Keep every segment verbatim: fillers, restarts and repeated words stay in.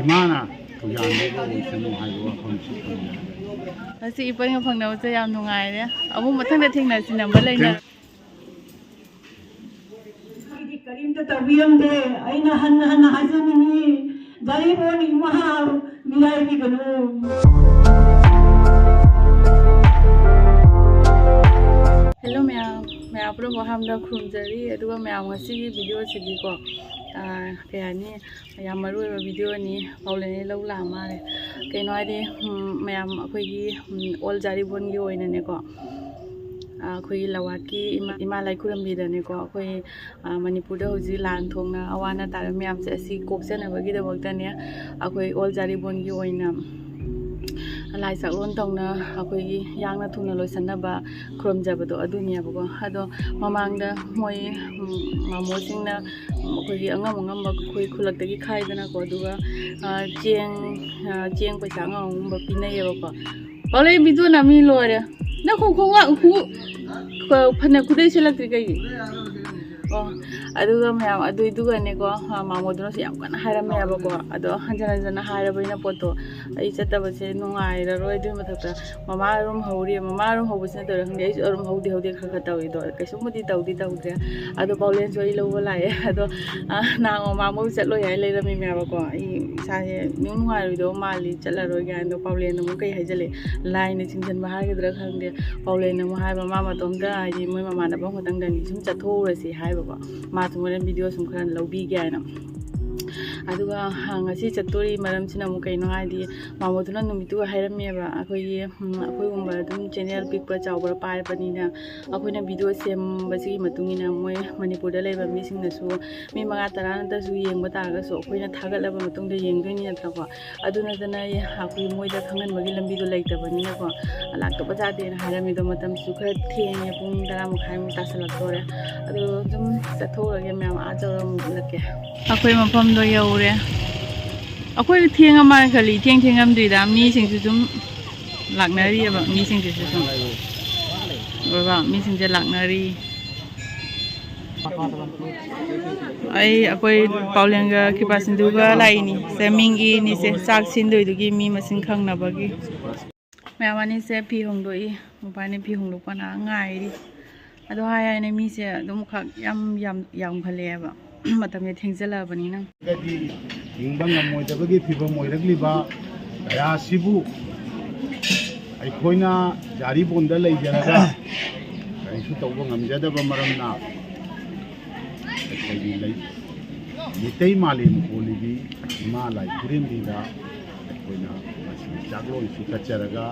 ꯏꯃꯥꯅ ꯊꯧꯖꯥꯟꯗꯒ ꯑꯣꯏꯁꯅꯨ ꯍꯥꯏꯕ ꯋꯥꯐꯝꯁꯤ ꯊꯝꯖꯔꯦ꯫ ꯉꯁꯤ ꯏꯄꯟꯒ ꯐꯪꯅꯕꯁꯦ ꯌꯥꯝ ꯅꯨꯡꯉꯥꯏꯔꯦ꯫ ꯑꯃꯨꯛ ꯃꯊꯪꯗ ꯊꯦꯡꯅꯁꯤ, ꯅꯝꯕꯔ ꯂꯩꯅꯔ꯫ ꯑꯩꯗꯤ ꯀꯔꯤꯝꯇ ꯇꯧꯕꯤꯔꯝꯗꯦ꯫ ꯑꯩꯅ ꯍꯟꯅ ꯍꯟꯅ ꯍꯥꯏꯖꯅꯤꯡꯉꯤ, ꯖꯥꯔꯤꯕꯣꯟ ꯏꯃꯥ ꯃꯤꯔꯥꯏꯕꯤꯒꯅꯨ꯫ ꯍꯦꯜꯂꯣ ꯃꯌꯥꯝ, ꯃꯌꯥꯝ ꯄꯨꯝꯅꯃꯛ ꯑꯍꯥꯟꯕꯗ ꯈꯨꯔꯨꯝꯖꯔꯤ꯫ ꯑꯗꯨꯒ ꯃꯌꯥꯝ, ꯉꯁꯤꯒꯤ ꯚꯤꯗꯤꯑꯣꯁꯤꯗꯤꯀꯣ, ꯑꯥ, ꯀꯩ ꯍꯥꯏꯅꯤ, ꯌꯥꯝ ꯃꯔꯨ ꯑꯣꯏꯕ ꯚꯤꯗꯤꯑꯣꯅꯤ꯫ ꯄꯥꯎꯂꯦꯟꯅ ꯂꯧ ꯂꯥꯛꯑ ꯃꯥꯜꯂꯦ꯫ ꯀꯩꯅꯣ ꯍꯥꯏꯗꯤ, ꯎꯝ, ꯃꯌꯥꯝ ꯑꯩꯈꯣꯏꯒꯤ, ꯎꯝ, ꯑꯣꯜ ꯖꯥꯔꯤꯕꯣꯟꯒꯤ ꯑꯣꯏꯅꯅꯦꯀꯣ, ꯑꯥ, ꯑꯩꯈꯣꯏꯒꯤ ꯂꯋꯥꯠꯀꯤ ꯏꯃꯥ, ꯏꯃꯥ ꯂꯥꯏ ꯈꯨꯔꯝꯕꯤꯗꯅꯦꯀꯣ, ꯑꯩꯈꯣꯏ, ꯑꯥ, ꯃꯅꯤꯄꯨꯔꯗ ꯍꯧꯖꯤꯛ ꯂꯥꯟ ꯊꯣꯛꯅ ꯑꯋꯥ ꯑꯅꯥ ꯇꯥꯔꯕ ꯃꯌꯥꯝꯁꯦ ꯑꯁꯤ ꯀꯣꯛꯆꯅꯕꯒꯤꯗꯃꯛꯇꯅꯦ, ꯑꯩꯈꯣꯏ ꯑꯣꯜ ꯖꯥꯔꯤꯕꯣꯟꯒꯤ ꯑꯣꯏꯅ ꯂꯥꯏ ꯆꯥꯛꯂꯣꯟ ꯇꯧꯅ ꯑꯩꯈꯣꯏꯒꯤ ꯌꯥꯡꯅ ꯊꯨꯅ ꯂꯣꯏꯁꯟꯅꯕ ꯈꯨꯔꯨꯝꯖꯕꯗꯣ ꯑꯗꯨꯅꯦꯕꯀꯣ꯫ ꯑꯗꯣ ꯃꯃꯥꯡꯗ ꯃꯣꯏ, ꯎꯝ, ꯃꯥꯃꯣꯁꯤꯡꯅ ꯑꯩꯈꯣꯏꯒꯤ ꯑꯉꯝ ꯑꯉꯝꯕ ꯑꯩꯈꯣꯏ ꯈꯨꯜꯂꯛꯇꯒꯤ ꯈꯥꯏꯗꯅꯀꯣ, ꯑꯗꯨꯒ, ꯑꯥ, ꯆꯦꯡ, ꯑꯥ, ꯆꯦꯡ ꯄꯩꯁꯥ ꯑꯉꯝ ꯑꯉꯝꯕ ꯄꯤꯅꯩꯌꯦꯕꯀꯣ꯫ ꯄꯥꯎꯂꯩ ꯚꯤꯗꯤꯑꯣ ꯅꯝꯃꯤ ꯂꯣꯏꯔꯦ꯫ ꯅꯪ ꯈꯣꯡ-, ꯈꯣꯡ-, ꯈꯣꯡꯎꯞ ꯀ-, ꯐꯅꯦꯛ ꯈꯨꯗꯩ ꯁꯦꯠꯂꯛꯇ꯭ꯔꯤ ꯀꯩꯒꯤ? ꯑꯣ, ꯑꯗꯨꯒ ꯃꯌꯥꯝ ꯑꯗꯨꯏꯗꯨꯒꯅꯦꯀꯣ, ꯑ, ꯃꯥꯃꯣꯗꯨꯅꯁꯨ ꯌꯥꯝ ꯀꯟꯅ ꯍꯥꯏꯔꯝꯃꯦꯕꯀꯣ꯫ ꯑꯗꯣ ꯍꯟꯖꯟ ꯍꯟꯖꯟꯅ ꯍꯥꯏꯔꯕꯅꯤꯅ ꯄꯣꯠꯇꯣ ꯑꯩ ꯆꯠꯇꯕꯁꯦ ꯅꯨꯡꯉꯥꯏꯔꯔꯣꯏ꯫ ꯑꯗꯨꯏ ꯃꯊꯛꯇ ꯃꯃꯥ ꯑꯔꯨꯝ ꯍꯧꯔꯤ, ꯃꯃꯥ ꯑꯔꯨꯝ ꯍꯧꯕꯁꯤ ꯅꯠꯇꯕ꯭ꯔꯥ ꯈꯪꯗꯦ, ꯑꯩꯁꯨ ꯑꯔꯨꯝ ꯍꯧꯗꯦ ꯍꯧꯗꯦ ꯈꯔ ꯈꯔ ꯇꯧꯋꯤꯗꯣ꯫ ꯀꯩꯁꯨꯝꯕꯨꯗꯤ ꯇꯧꯗꯤ ꯇꯧꯗ꯭ꯔꯦ꯫ ꯑꯗꯣ ꯄꯥꯎꯂꯦꯟꯁꯨ ꯑꯩ ꯂꯧꯕ ꯂꯥꯛꯑꯦ꯫ ꯑꯗꯣ, ꯑ, ꯅꯍꯥꯟ ꯃꯃꯥꯡꯃꯨꯛ ꯆꯠꯂꯣꯏ ꯍꯥꯏ ꯂꯩꯔꯝꯃꯤꯅꯦꯕꯀꯣ꯫ ꯑꯩ ꯏꯁꯥꯁꯦ ꯏꯅꯨꯡ ꯅꯨꯡꯉꯥꯏꯔꯣꯏꯗꯧꯕ ꯃꯥꯜꯂꯤ, ꯆꯠꯂꯔꯣꯏ ꯀꯥꯏꯅ꯫ ꯑꯗꯣ ꯄꯥꯎꯂꯦꯟꯅ ꯑꯃꯨꯛ ꯀꯩ ꯍꯥꯏꯖꯜꯂꯦ, ꯂꯥꯏꯅ ꯆꯤꯡꯁꯤꯟꯕ ꯍꯥꯏꯒꯗ꯭ꯔꯥ ꯈꯪꯗꯦ꯫ ꯄꯥꯎꯂꯦꯟꯅ ꯑꯃꯨꯛ ꯍꯥꯏꯕ, ꯃꯥ ꯃꯇꯣꯝꯇ ꯍꯥꯏꯗꯤ ꯃꯣꯏ ꯃꯃꯥꯟꯅꯕ ꯑꯃꯈꯛꯇꯪꯗꯅꯤ ꯁꯨꯝ ꯆꯠꯊꯣꯛꯎꯔꯁꯤ ꯍꯥꯏꯕꯀꯣ꯫ ꯃꯥꯁꯨ ꯃꯣꯔꯦꯟ ꯚꯤꯗꯤꯑꯣ ꯁꯨꯝ ꯈꯔ ꯂꯧꯕꯤꯒꯦ ꯍꯥꯏꯅ꯫ ꯑꯗꯨꯒ, ꯑ, ꯉꯁꯤ ꯆꯠꯇꯣꯔꯤ ꯃꯔꯝꯁꯤꯅ ꯑꯃꯨꯛ ꯀꯩꯅꯣ ꯍꯥꯏꯗꯤ, ꯃꯥꯃꯣꯗꯨꯅ ꯅꯨꯃꯤꯠꯇꯨꯒ ꯍꯥꯏꯔꯝꯃꯦꯕ, ꯑꯩꯈꯣꯏꯒꯤ, ꯎꯝ, ꯑꯩꯈꯣꯏꯒꯨꯝꯕ ꯑꯗꯨꯝ ꯆꯦꯅꯦꯜ ꯄꯤꯛꯄ ꯆꯥꯎꯕ ꯄꯥꯏꯕꯅꯤꯅ ꯑꯩꯈꯣꯏꯅ ꯚꯤꯗꯤꯑꯣ ꯁꯦꯝꯕꯁꯤꯒꯤ ꯃꯇꯨꯡ ꯏꯟꯅ ꯃꯣꯏ ꯃꯅꯤꯄꯨꯔꯗ ꯂꯩꯕ ꯃꯤꯁꯤꯡꯅꯁꯨ ꯃꯤ ꯃꯉꯥ ꯇꯔꯥ ꯅꯠꯇ꯭ꯔꯁꯨ ꯌꯦꯡꯕ ꯇꯥꯔꯒꯁꯨ ꯑꯩꯈꯣꯏꯅ ꯊꯥꯒꯠꯂꯕ ꯃꯇꯨꯡꯗ ꯌꯦꯡꯗꯣꯏꯅꯤ ꯅꯠꯇ꯭ꯔꯀꯣ꯫ ꯑꯗꯨ ꯅꯠꯇꯅ ꯑꯩꯈꯣꯏ ꯃꯣꯏꯗ ꯈꯪꯍꯟꯕꯒꯤ ꯂꯝꯕꯤꯗꯣ ꯂꯩꯇꯕꯅꯤꯅꯀꯣ, ꯂꯥꯛꯇꯕ ꯌꯥꯗꯦꯅ ꯍꯥꯏꯔꯝꯃꯤꯗꯣ꯫ ꯃꯇꯝꯁꯨ ꯈꯔ ꯊꯦꯡꯉꯦ, ꯄꯨꯡ ꯇꯔꯥ ꯃꯈꯥꯏꯃꯨꯛ ꯇꯥꯁꯜꯂꯛꯇꯣꯔꯦ꯫ ꯑꯗꯣ ꯑꯗꯨꯝ ꯆꯠꯊꯣꯛꯎꯔꯒꯦ ꯃꯌꯥꯝ, ꯑꯥ ꯆꯧꯔ ꯑꯃꯨꯛ ꯎꯠꯂꯛꯀꯦ꯫ ꯑꯩꯈꯣꯏ ꯃꯐꯝꯗꯣ ꯌꯧꯔꯦ꯫ ꯑꯩꯈꯣꯏ ꯊꯦꯡꯉ ꯃꯥꯜꯂꯦ ꯈꯜꯂꯤ, ꯊꯦꯡ ꯊꯦꯡꯉꯝꯗ꯭ꯔꯤꯗ꯫ ꯃꯤꯁꯤꯡꯁꯨ ꯁꯨꯝ ꯂꯥꯛꯅꯔꯤꯑꯕ, ꯃꯤꯁꯤꯡꯁꯤꯁꯨ ꯁꯨꯝ꯫ ꯎꯔꯕ? ꯃꯤꯁꯤꯡꯁꯦ ꯂꯥꯛꯅꯔꯤ꯫ ꯑꯩ ꯑꯩꯈꯣꯏ ꯄꯥꯎꯂꯦꯟꯒ ꯈꯤꯕꯥ ꯁꯤꯟꯗꯨꯒ ꯂꯥꯛꯏꯅꯤ꯫ ꯁꯦ ꯃꯤꯡꯒꯤꯅꯤꯁꯦ, ꯆꯥꯛ ꯁꯤꯟꯗꯣꯏꯗꯨꯒꯤ ꯃꯤ ꯃꯁꯤꯡ ꯈꯪꯅꯕꯒꯤ꯫ ꯃꯌꯥꯝ ꯑꯅꯤꯁꯦ ꯐꯤ ꯍꯣꯡꯗꯣꯛꯏ꯫ ꯃꯕꯥꯅꯤ ꯐꯤ ꯍꯣꯡꯗꯣꯛꯄꯅ ꯉꯥꯏꯔꯤ꯫ ꯑꯗꯣ ꯍꯥꯏ ꯍꯥꯏꯅ ꯃꯤꯁꯦ ꯑꯗꯨꯝ ꯈꯛ ꯌꯥꯝ ꯌꯥꯝ ꯌꯥꯝꯈꯠꯂꯛꯑꯦꯕ꯫ ꯃꯇꯝꯁꯦ ꯊꯦꯡꯖꯤꯜꯂꯛꯑꯕꯅꯤꯅ꯫ ꯒꯗꯤ ꯍꯤꯡꯕ ꯉꯝꯃꯣꯏꯗꯕꯒꯤ ꯐꯤꯕꯝ ꯑꯣꯏꯔꯛꯂꯤꯕ ꯀꯌꯥ ꯑꯁꯤꯕꯨ ꯑꯩꯈꯣꯏꯅ ꯖꯥꯔꯤꯕꯣꯟꯗ ꯂꯩꯖꯔꯒ ꯀꯔꯤꯁꯨ ꯇꯧꯕ ꯉꯝꯖꯗꯕ ꯃꯔꯝꯅ, ꯑꯩꯈꯣꯏꯒꯤ ꯂꯩ-, ꯃꯤꯇꯩ ꯃꯥꯂꯦꯝ ꯀꯣꯜꯂꯤꯕꯤ ꯏꯃꯥ ꯂꯥꯏ ꯈꯨꯔꯦꯝꯕꯤꯗ ꯑꯩꯈꯣꯏꯅ ꯉꯁꯤ ꯆꯥꯛꯂꯣꯟꯁꯨ ꯀꯠꯆꯔꯒ,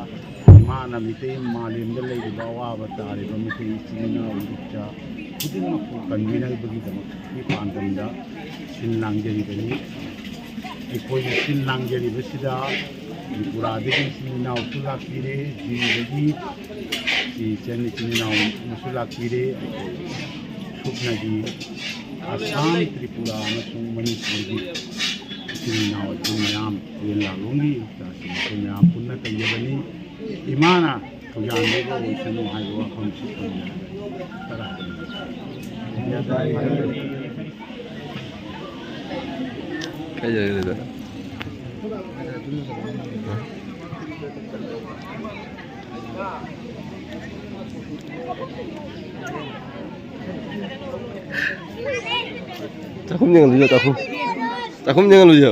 ꯏꯃꯥꯅ ꯃꯤꯇꯩ ꯃꯥꯂꯦꯝꯗ ꯂꯩꯔꯤꯕ ꯑꯋꯥꯕ ꯇꯥꯔꯤꯕ ꯃꯤꯇꯩ ꯏꯆꯤꯟ ꯏꯅꯥꯎ ꯏꯆꯥ ꯈꯨꯗꯤꯡꯃꯛꯄꯨ ꯀꯟꯕꯤꯅꯕꯒꯤꯗꯃꯛꯀꯤ ꯄꯥꯟꯗꯝꯗ ꯁꯤꯟ ꯂꯥꯡꯖꯔꯤꯕꯅꯤ꯫ ꯑꯩꯈꯣꯏꯅ ꯁꯤꯟ ꯂꯥꯡꯖꯔꯤꯕꯁꯤꯗ ꯇ꯭ꯔꯤꯄꯨꯔꯥꯗꯒꯤ ꯏꯆꯤꯟ ꯏꯅꯥꯎꯁꯨ ꯂꯥꯛꯄꯤꯔꯦ, ꯖꯤꯔꯤꯗꯒꯤ ꯏꯆꯟ ꯏꯆꯤꯟ ꯏꯅꯥꯎ ꯑꯃꯁꯨ ꯂꯥꯛꯄꯤꯔꯦ꯫ ꯑꯩꯈꯣꯏ ꯁꯨꯞꯅꯒꯤ ꯑꯁꯥꯝ, ꯇ꯭ꯔꯤꯄꯨꯔꯥ ꯑꯃꯁꯨꯡ ꯃꯅꯤꯄꯨꯔꯒꯤ ꯏꯆꯤꯟ ꯏꯅꯥꯎ ꯑꯩꯈꯣꯏ ꯃꯌꯥꯝ, ꯌꯦꯟ ꯂꯥꯂꯣꯡꯒꯤ ꯏꯆꯥꯁꯤꯡ ꯑꯩꯈꯣꯏ ꯃꯌꯥꯝ ꯄꯨꯟꯅ ꯇꯧꯖꯕꯅꯤ꯫ ꯏꯃꯥꯅ ꯊꯧꯖꯥꯟꯕꯤꯕ ꯑꯣꯏꯁꯅꯨ ꯍꯥꯏꯕ ꯋꯥꯐꯝꯁꯤ ꯊꯝꯖꯔꯒ ꯇꯔꯥ ꯀꯩ ꯂꯩꯔꯦ? ꯆꯥꯛꯈꯨꯝ ꯌꯦꯡꯍꯜꯂꯨꯁꯦ, ꯆꯥꯛꯈꯨꯝ꯫ ꯆꯥꯛꯈꯨꯝ ꯌꯦꯡꯍꯜꯂꯨꯁꯦ꯫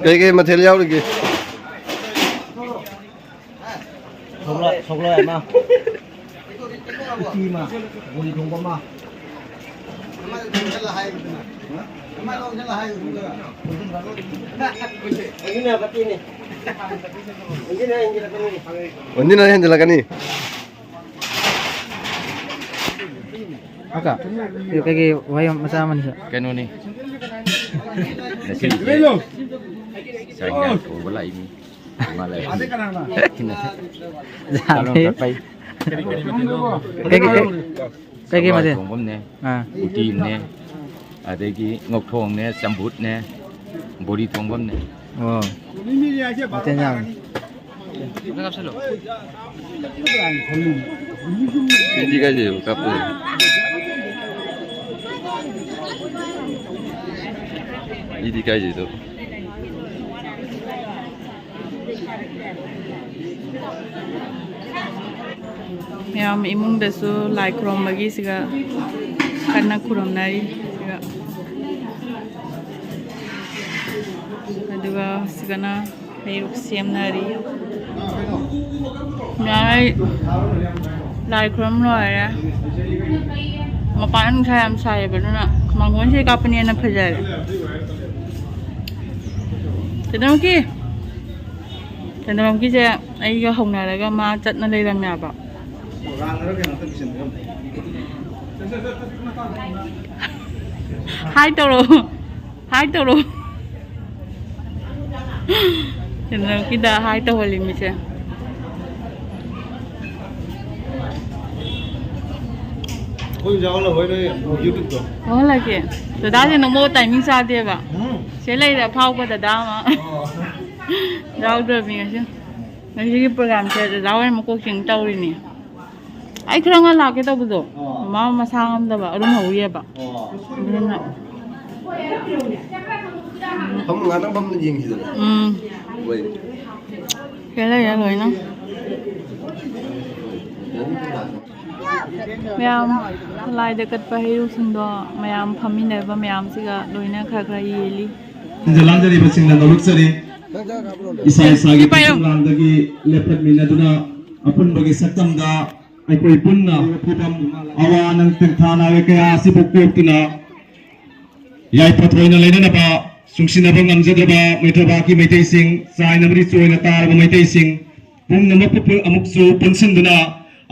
ꯀꯩꯀꯩ ꯃꯊꯦꯜ ꯌꯥꯎꯔꯤꯒꯦ? ꯁꯒꯣꯜ, ꯁꯒꯣꯜ ꯑꯃ, ꯎꯇꯤ ꯑꯃ, ꯕꯣꯔꯤ ꯊꯣꯡꯕ ꯑꯃ꯫ ꯑꯣꯟꯖꯤꯟꯅ ꯍꯦꯟꯖꯤꯜꯂꯛꯀꯅꯤ꯫ ꯑꯀ, ꯀꯩꯀꯩ ꯋꯥꯍꯩ ꯃꯆꯥ ꯑꯃꯅꯤ ꯁꯨ꯫ ꯀꯩꯅꯣꯅꯤ꯫ ꯉꯁꯤꯁꯦ ꯆꯥꯛ ꯏꯟꯖꯥꯡ ꯊꯣꯡꯕ ꯂꯥꯛꯏ ꯃꯤ꯫ ꯏꯃꯥ ꯂꯩꯔꯝꯃꯤ꯫ ꯌꯥꯝꯃꯤ꯫ ꯀꯔꯤ ꯀꯔꯤ ꯃꯊꯦꯜꯅꯣ? ꯀꯩꯀꯩ, ꯀꯩ-, ꯀꯩꯀꯩ ꯍꯋꯥꯏ ꯃꯊꯦꯜ? ꯊꯣꯡꯕ ꯑꯃꯅꯦ, ꯑꯥ꯫ ꯎꯇꯤ ꯑꯃꯅꯦ, ꯑꯗꯒꯤ ꯉꯧꯊꯣꯡꯅꯦ, ꯆꯝꯐꯨꯠꯅꯦ, ꯕꯣꯔꯤ ꯊꯣꯡꯕ ꯑꯃꯅꯦ꯫ ꯑꯣ꯫ ꯃꯊꯦꯜ ꯌꯥꯝꯃꯤ꯫ ꯏꯗꯤ ꯀꯥꯏ ꯆꯠꯂꯤꯕ? ꯀꯥꯞꯄ ꯆꯠꯂꯤꯕ? ꯏꯗꯤ ꯀꯥꯏ ꯆꯠꯂꯤꯕ? ꯃꯌꯥꯝ ꯏꯃꯨꯡꯗꯁꯨ ꯂꯥꯏ ꯈꯨꯔꯨꯝꯕꯒꯤ ꯁꯤꯒ ꯀꯟꯅ ꯈꯨꯔꯨꯝꯅꯔꯤ꯫ ꯁꯤꯒ, ꯑꯗꯨꯒ ꯁꯤꯒꯅ ꯍꯩꯔꯨꯛ ꯁꯦꯝꯅꯔꯤ꯫ ꯃꯌꯥꯝ ꯑꯩ ꯂꯥꯏ ꯈꯨꯔꯨꯝ ꯂꯣꯏꯔꯦ꯫ ꯃꯄꯥꯟ ꯅꯨꯡꯁꯥ ꯌꯥꯝ ꯁꯥꯏꯌꯦꯕ, ꯑꯗꯨꯅ ꯃꯥꯡꯒꯣꯟꯁꯤꯗ ꯀꯥꯞꯄꯅ ꯍꯦꯟꯅ ꯐꯖꯔꯦ꯫ ꯀꯩꯗꯧꯔꯛꯀꯦ? ꯀꯩꯅꯣꯒꯤꯁꯦ ꯑꯩꯒ ꯍꯧꯅꯔꯒ ꯃꯥ ꯆꯠꯅ ꯂꯩꯔꯝꯃꯦꯕ꯫ ꯍꯥꯏ ꯇꯧꯔꯣ, ꯍꯥꯏ ꯇꯧꯔꯣ꯫ ꯀꯩꯅꯣꯒꯤꯗ ꯍꯥꯏ ꯇꯧꯍꯜꯂꯤ ꯃꯤꯁꯦ꯫ ꯑꯩꯈꯣꯏ ꯌꯥꯎꯍꯜꯂꯔꯣꯏ ꯅꯣꯏ YouTube-ꯇꯣ꯫ ꯌꯥꯎꯍꯜꯂꯒꯦ꯫ ꯗꯗꯥꯁꯦ ꯅꯣꯡꯃ timing ꯆꯥꯗꯦꯕ꯫ ꯎꯝ꯫ ꯁꯤ ꯂꯩꯔꯦ ꯑꯐꯥꯎꯕ ꯗꯗꯥ ꯑꯃ꯫ ꯑꯣ꯫ ꯌꯥꯎꯗ꯭ꯔꯕꯅꯤ ꯉꯁꯤ꯫ ꯉꯁꯤꯒꯤ program-ꯁꯦ ꯗꯗꯥ ꯍꯣꯏ ꯃꯀꯣꯛ ꯆꯤꯡ ꯇꯧꯔꯤꯅꯤ꯫ ꯑꯩ ꯈꯔ ꯉꯟꯅ ꯂꯥꯛꯀꯦ ꯇꯧꯕꯗꯣ꯫ ꯑꯣ꯫ ꯃꯃꯥ ꯃꯁꯥ ꯉꯝꯗꯕ ꯑꯔꯨꯝ ꯍꯧꯔꯤꯑꯕ꯫ ꯑꯣ꯫ ꯑꯗꯨꯅ꯫ ꯐꯝ ꯉꯥꯛꯇꯪ ꯐꯝꯅ ꯌꯦꯡꯈꯤꯗꯅ꯫ ꯎꯝ꯫ ꯍꯣꯏ꯫ ꯁꯤ ꯂꯩꯔꯦ ꯂꯣꯏꯅ꯫ ꯃꯌꯥꯝ ꯂꯥꯏꯗ ꯀꯠꯄ ꯍꯩꯔꯨꯛꯁꯤꯡꯗꯣ ꯃꯌꯥꯝ ꯐꯝꯃꯤꯟꯅꯔꯤꯕ ꯃꯌꯥꯝꯁꯤꯒ ꯂꯣꯏꯅ ꯈꯔ ꯈꯔ ꯌꯦꯜꯂꯤ꯫ ꯁꯤꯟꯖ ꯂꯥꯡꯖꯔꯤꯕꯁꯤꯡꯅ ꯅꯣꯂꯨꯛꯆꯔꯤ꯫ ꯏꯁꯥ ꯏꯁꯥꯒꯤ ꯁꯤ ꯄꯥꯏꯔꯣ꯫ ꯐꯝꯖꯤꯟ ꯂꯥꯡꯗꯒꯤ ꯂꯦꯞꯈꯠꯃꯤꯟꯅꯗꯨꯅ ꯑꯄꯨꯟꯕꯒꯤ ꯁꯛꯇꯝꯗ ꯑꯩꯈꯣꯏ ꯄꯨꯟꯅ ꯐꯤꯕꯝ ꯑꯋꯥ ꯑꯅꯪ ꯇꯦꯟꯊꯥ ꯅꯥꯋꯦ ꯀꯌꯥ ꯑꯁꯤꯕꯨ ꯀꯣꯛꯇꯨꯅ ꯌꯥꯏꯐ ꯊꯣꯏꯅ ꯂꯩꯅꯅꯕ ꯆꯨꯡꯁꯤꯟꯅꯕ ꯉꯝꯖꯗ꯭ꯔꯕ ꯃꯩꯇ꯭ꯔꯕꯥꯛꯀꯤ ꯃꯩꯇꯩꯁꯤꯡ, ꯆꯥꯏꯅꯕꯗꯤ ꯆꯣꯏꯅ ꯇꯥꯔꯕ ꯃꯩꯇꯩꯁꯤꯡ ꯄꯨꯝꯅꯃꯛꯄꯨ ꯄꯨ-, ꯑꯃꯨꯛꯁꯨ ꯄꯨꯟꯁꯤꯟꯗꯨꯅ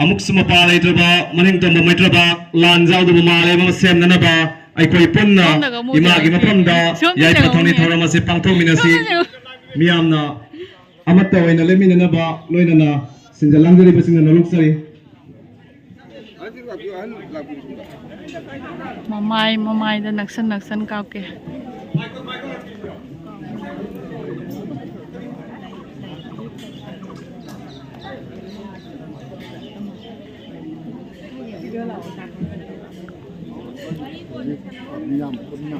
ꯑꯃꯨꯛꯁꯨ ꯃꯄꯥ ꯂꯩꯇ꯭ꯔꯕ ꯃꯅꯤꯡꯇꯝꯕ ꯃꯩꯇ꯭ꯔꯕꯥꯛ ꯂꯥꯟ ꯌꯥꯎꯗꯕ ꯃꯥꯂꯦꯝ ꯑꯃ ꯁꯦꯝꯅꯅꯕ ꯑꯩꯈꯣꯏ ꯄꯨꯟꯅ ꯁꯣꯝꯗꯒ ꯑꯃꯨꯛ ꯏꯃꯥꯒꯤ ꯇꯧꯔꯛꯀꯦ꯫ ꯃꯐꯝꯗ ꯁꯣꯝꯗ ꯌꯥꯏꯐ ꯊꯧꯅꯤ ꯌꯦꯡꯉꯨꯅꯦ꯫ ꯊꯧꯔꯝ ꯑꯁꯤ ꯄꯥꯡꯊꯣꯛꯃꯤꯟꯅꯁꯤ꯫ ꯁꯣꯝꯗ ꯌꯦꯡꯉꯨ꯫ ꯃꯤꯌꯥꯝꯅ ꯑꯃꯠꯇ ꯑꯣꯏꯅ ꯂꯦꯞꯃꯤꯟꯅꯅꯕ ꯂꯣꯏꯅꯅ ꯁꯤꯟꯖ ꯂꯥꯡꯖꯔꯤꯕꯁꯤꯡꯅ ꯅꯣꯂꯨꯛꯆꯔꯤ꯫ ꯃꯃꯥꯏ ꯃꯃꯥꯏꯗ ꯅꯛꯁꯟ ꯅꯛꯁꯟ ꯀꯥꯞꯀꯦ꯫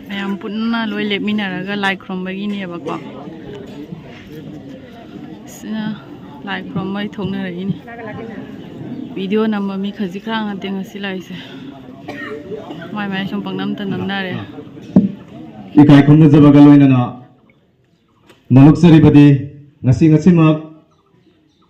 ꯃꯌꯥꯝ ꯄꯨꯟꯅ ꯂꯣꯏ ꯂꯦꯞꯃꯤꯟꯅꯔꯒ ꯂꯥꯏ ꯈꯨꯔꯨꯝꯕꯒꯤꯅꯦꯕꯀꯣ꯫ ꯁꯤꯅ ꯂꯥꯏ ꯈꯨꯔꯨꯝꯕꯩ ꯊꯣꯛꯅꯔꯛꯏꯅꯤ꯫ ꯚꯤꯗꯤꯑꯣ ꯅꯝꯕ ꯃꯤ ꯈꯖꯤꯛ ꯈꯔ ꯅꯠꯇꯦ ꯉꯁꯤ ꯂꯥꯛꯏꯁꯦ꯫ ꯃꯥꯏ ꯃꯥꯏ ꯁꯨꯝ ꯄꯪꯅꯝꯇ ꯅꯝꯅꯔꯦ꯫ ꯏꯀꯥꯏ ꯈꯨꯝꯅꯖꯕꯒ ꯂꯣꯏꯅꯅ ꯅꯣꯂꯨꯛꯆꯔꯤꯕꯗꯤ ꯉꯁꯤ ꯉꯁꯤꯃꯛ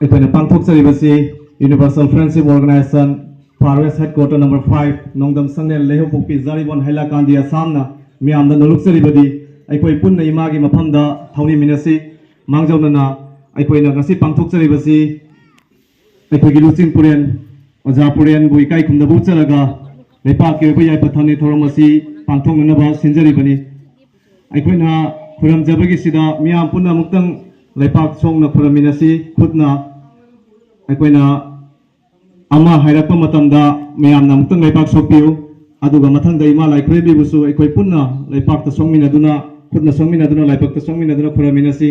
ꯑꯩꯈꯣꯏꯅ ꯄꯥꯡꯊꯣꯛꯆꯔꯤꯕꯁꯤ Universal Friendship Organization, Far West Headquarter number five, ꯅꯣꯡꯗꯝ ꯁꯪꯂꯦꯟ, ꯂꯩꯍꯧꯄꯣꯛꯄꯤ Jiribam, ꯍꯥꯏꯂꯥꯀꯥꯟꯗꯤ, ꯑꯁꯥꯝꯅ ꯃꯤꯌꯥꯝꯗ ꯅꯣꯂꯨꯛꯆꯔꯤꯕꯗꯤ ꯑꯩꯈꯣꯏ ꯄꯨꯟꯅ ꯏꯃꯥꯒꯤ ꯃꯐꯝꯗ ꯊꯧꯅꯤꯃꯤꯟꯅꯁꯤ꯫ ꯃꯥꯡꯖꯧꯅꯅ ꯑꯩꯈꯣꯏꯅ ꯉꯁꯤ ꯄꯥꯡꯊꯣꯛꯆꯔꯤꯕꯁꯤ ꯑꯩꯈꯣꯏꯒꯤ ꯂꯨꯆꯤꯡ ꯄꯨꯔꯦꯟ, ꯑꯣꯖꯥ ꯄꯨꯔꯦꯟꯕꯨ ꯏꯀꯥꯏ ꯈꯨꯝꯅꯕ ꯎꯠꯆꯔꯒ ꯂꯩꯄꯥꯛꯀꯤ ꯑꯣꯏꯕ ꯌꯥꯏꯐ ꯊꯧꯅꯤ ꯊꯧꯔꯝ ꯑꯁꯤ ꯄꯥꯡꯊꯣꯛꯅꯅꯕ ꯁꯤꯟꯖꯔꯤꯕꯅꯤ꯫ ꯑꯩꯈꯣꯏꯅ ꯈꯨꯔꯨꯝꯖꯕꯒꯤꯁꯤꯗ ꯃꯤꯌꯥꯝ ꯄꯨꯝꯅꯃꯛꯇꯪ ꯂꯩꯄꯥꯛ ꯁꯣꯛꯅ ꯈꯨꯔꯨꯝꯃꯤꯟꯅꯁꯤ꯫ ꯈꯨꯠꯅ ꯑꯩꯈꯣꯏꯅ ꯑꯃ ꯍꯥꯏꯔꯛꯄ ꯃꯇꯝꯗ ꯃꯌꯥꯝꯅ ꯑꯃꯨꯛꯇꯪ ꯂꯩꯄꯥꯛ ꯁꯣꯛꯄꯤꯌꯨ꯫ ꯑꯗꯨꯒ ꯃꯊꯪꯗ ꯏꯃꯥ ꯂꯥꯏ ꯈꯨꯔꯨꯝꯕꯤꯕꯨꯁꯨ ꯑꯩꯈꯣꯏ ꯄꯨꯟꯅ ꯂꯩꯄꯥꯛꯇ ꯁꯣꯛꯃꯤꯟꯅꯗꯨꯅ, ꯈꯨꯠꯅ ꯁꯣꯛꯃꯤꯟꯅꯗꯨꯅ, ꯂꯥꯏꯕꯛꯇ ꯁꯣꯛꯃꯤꯟꯅꯗꯨꯅ ꯈꯨꯔꯨꯝꯃꯤꯟꯅꯁꯤ꯫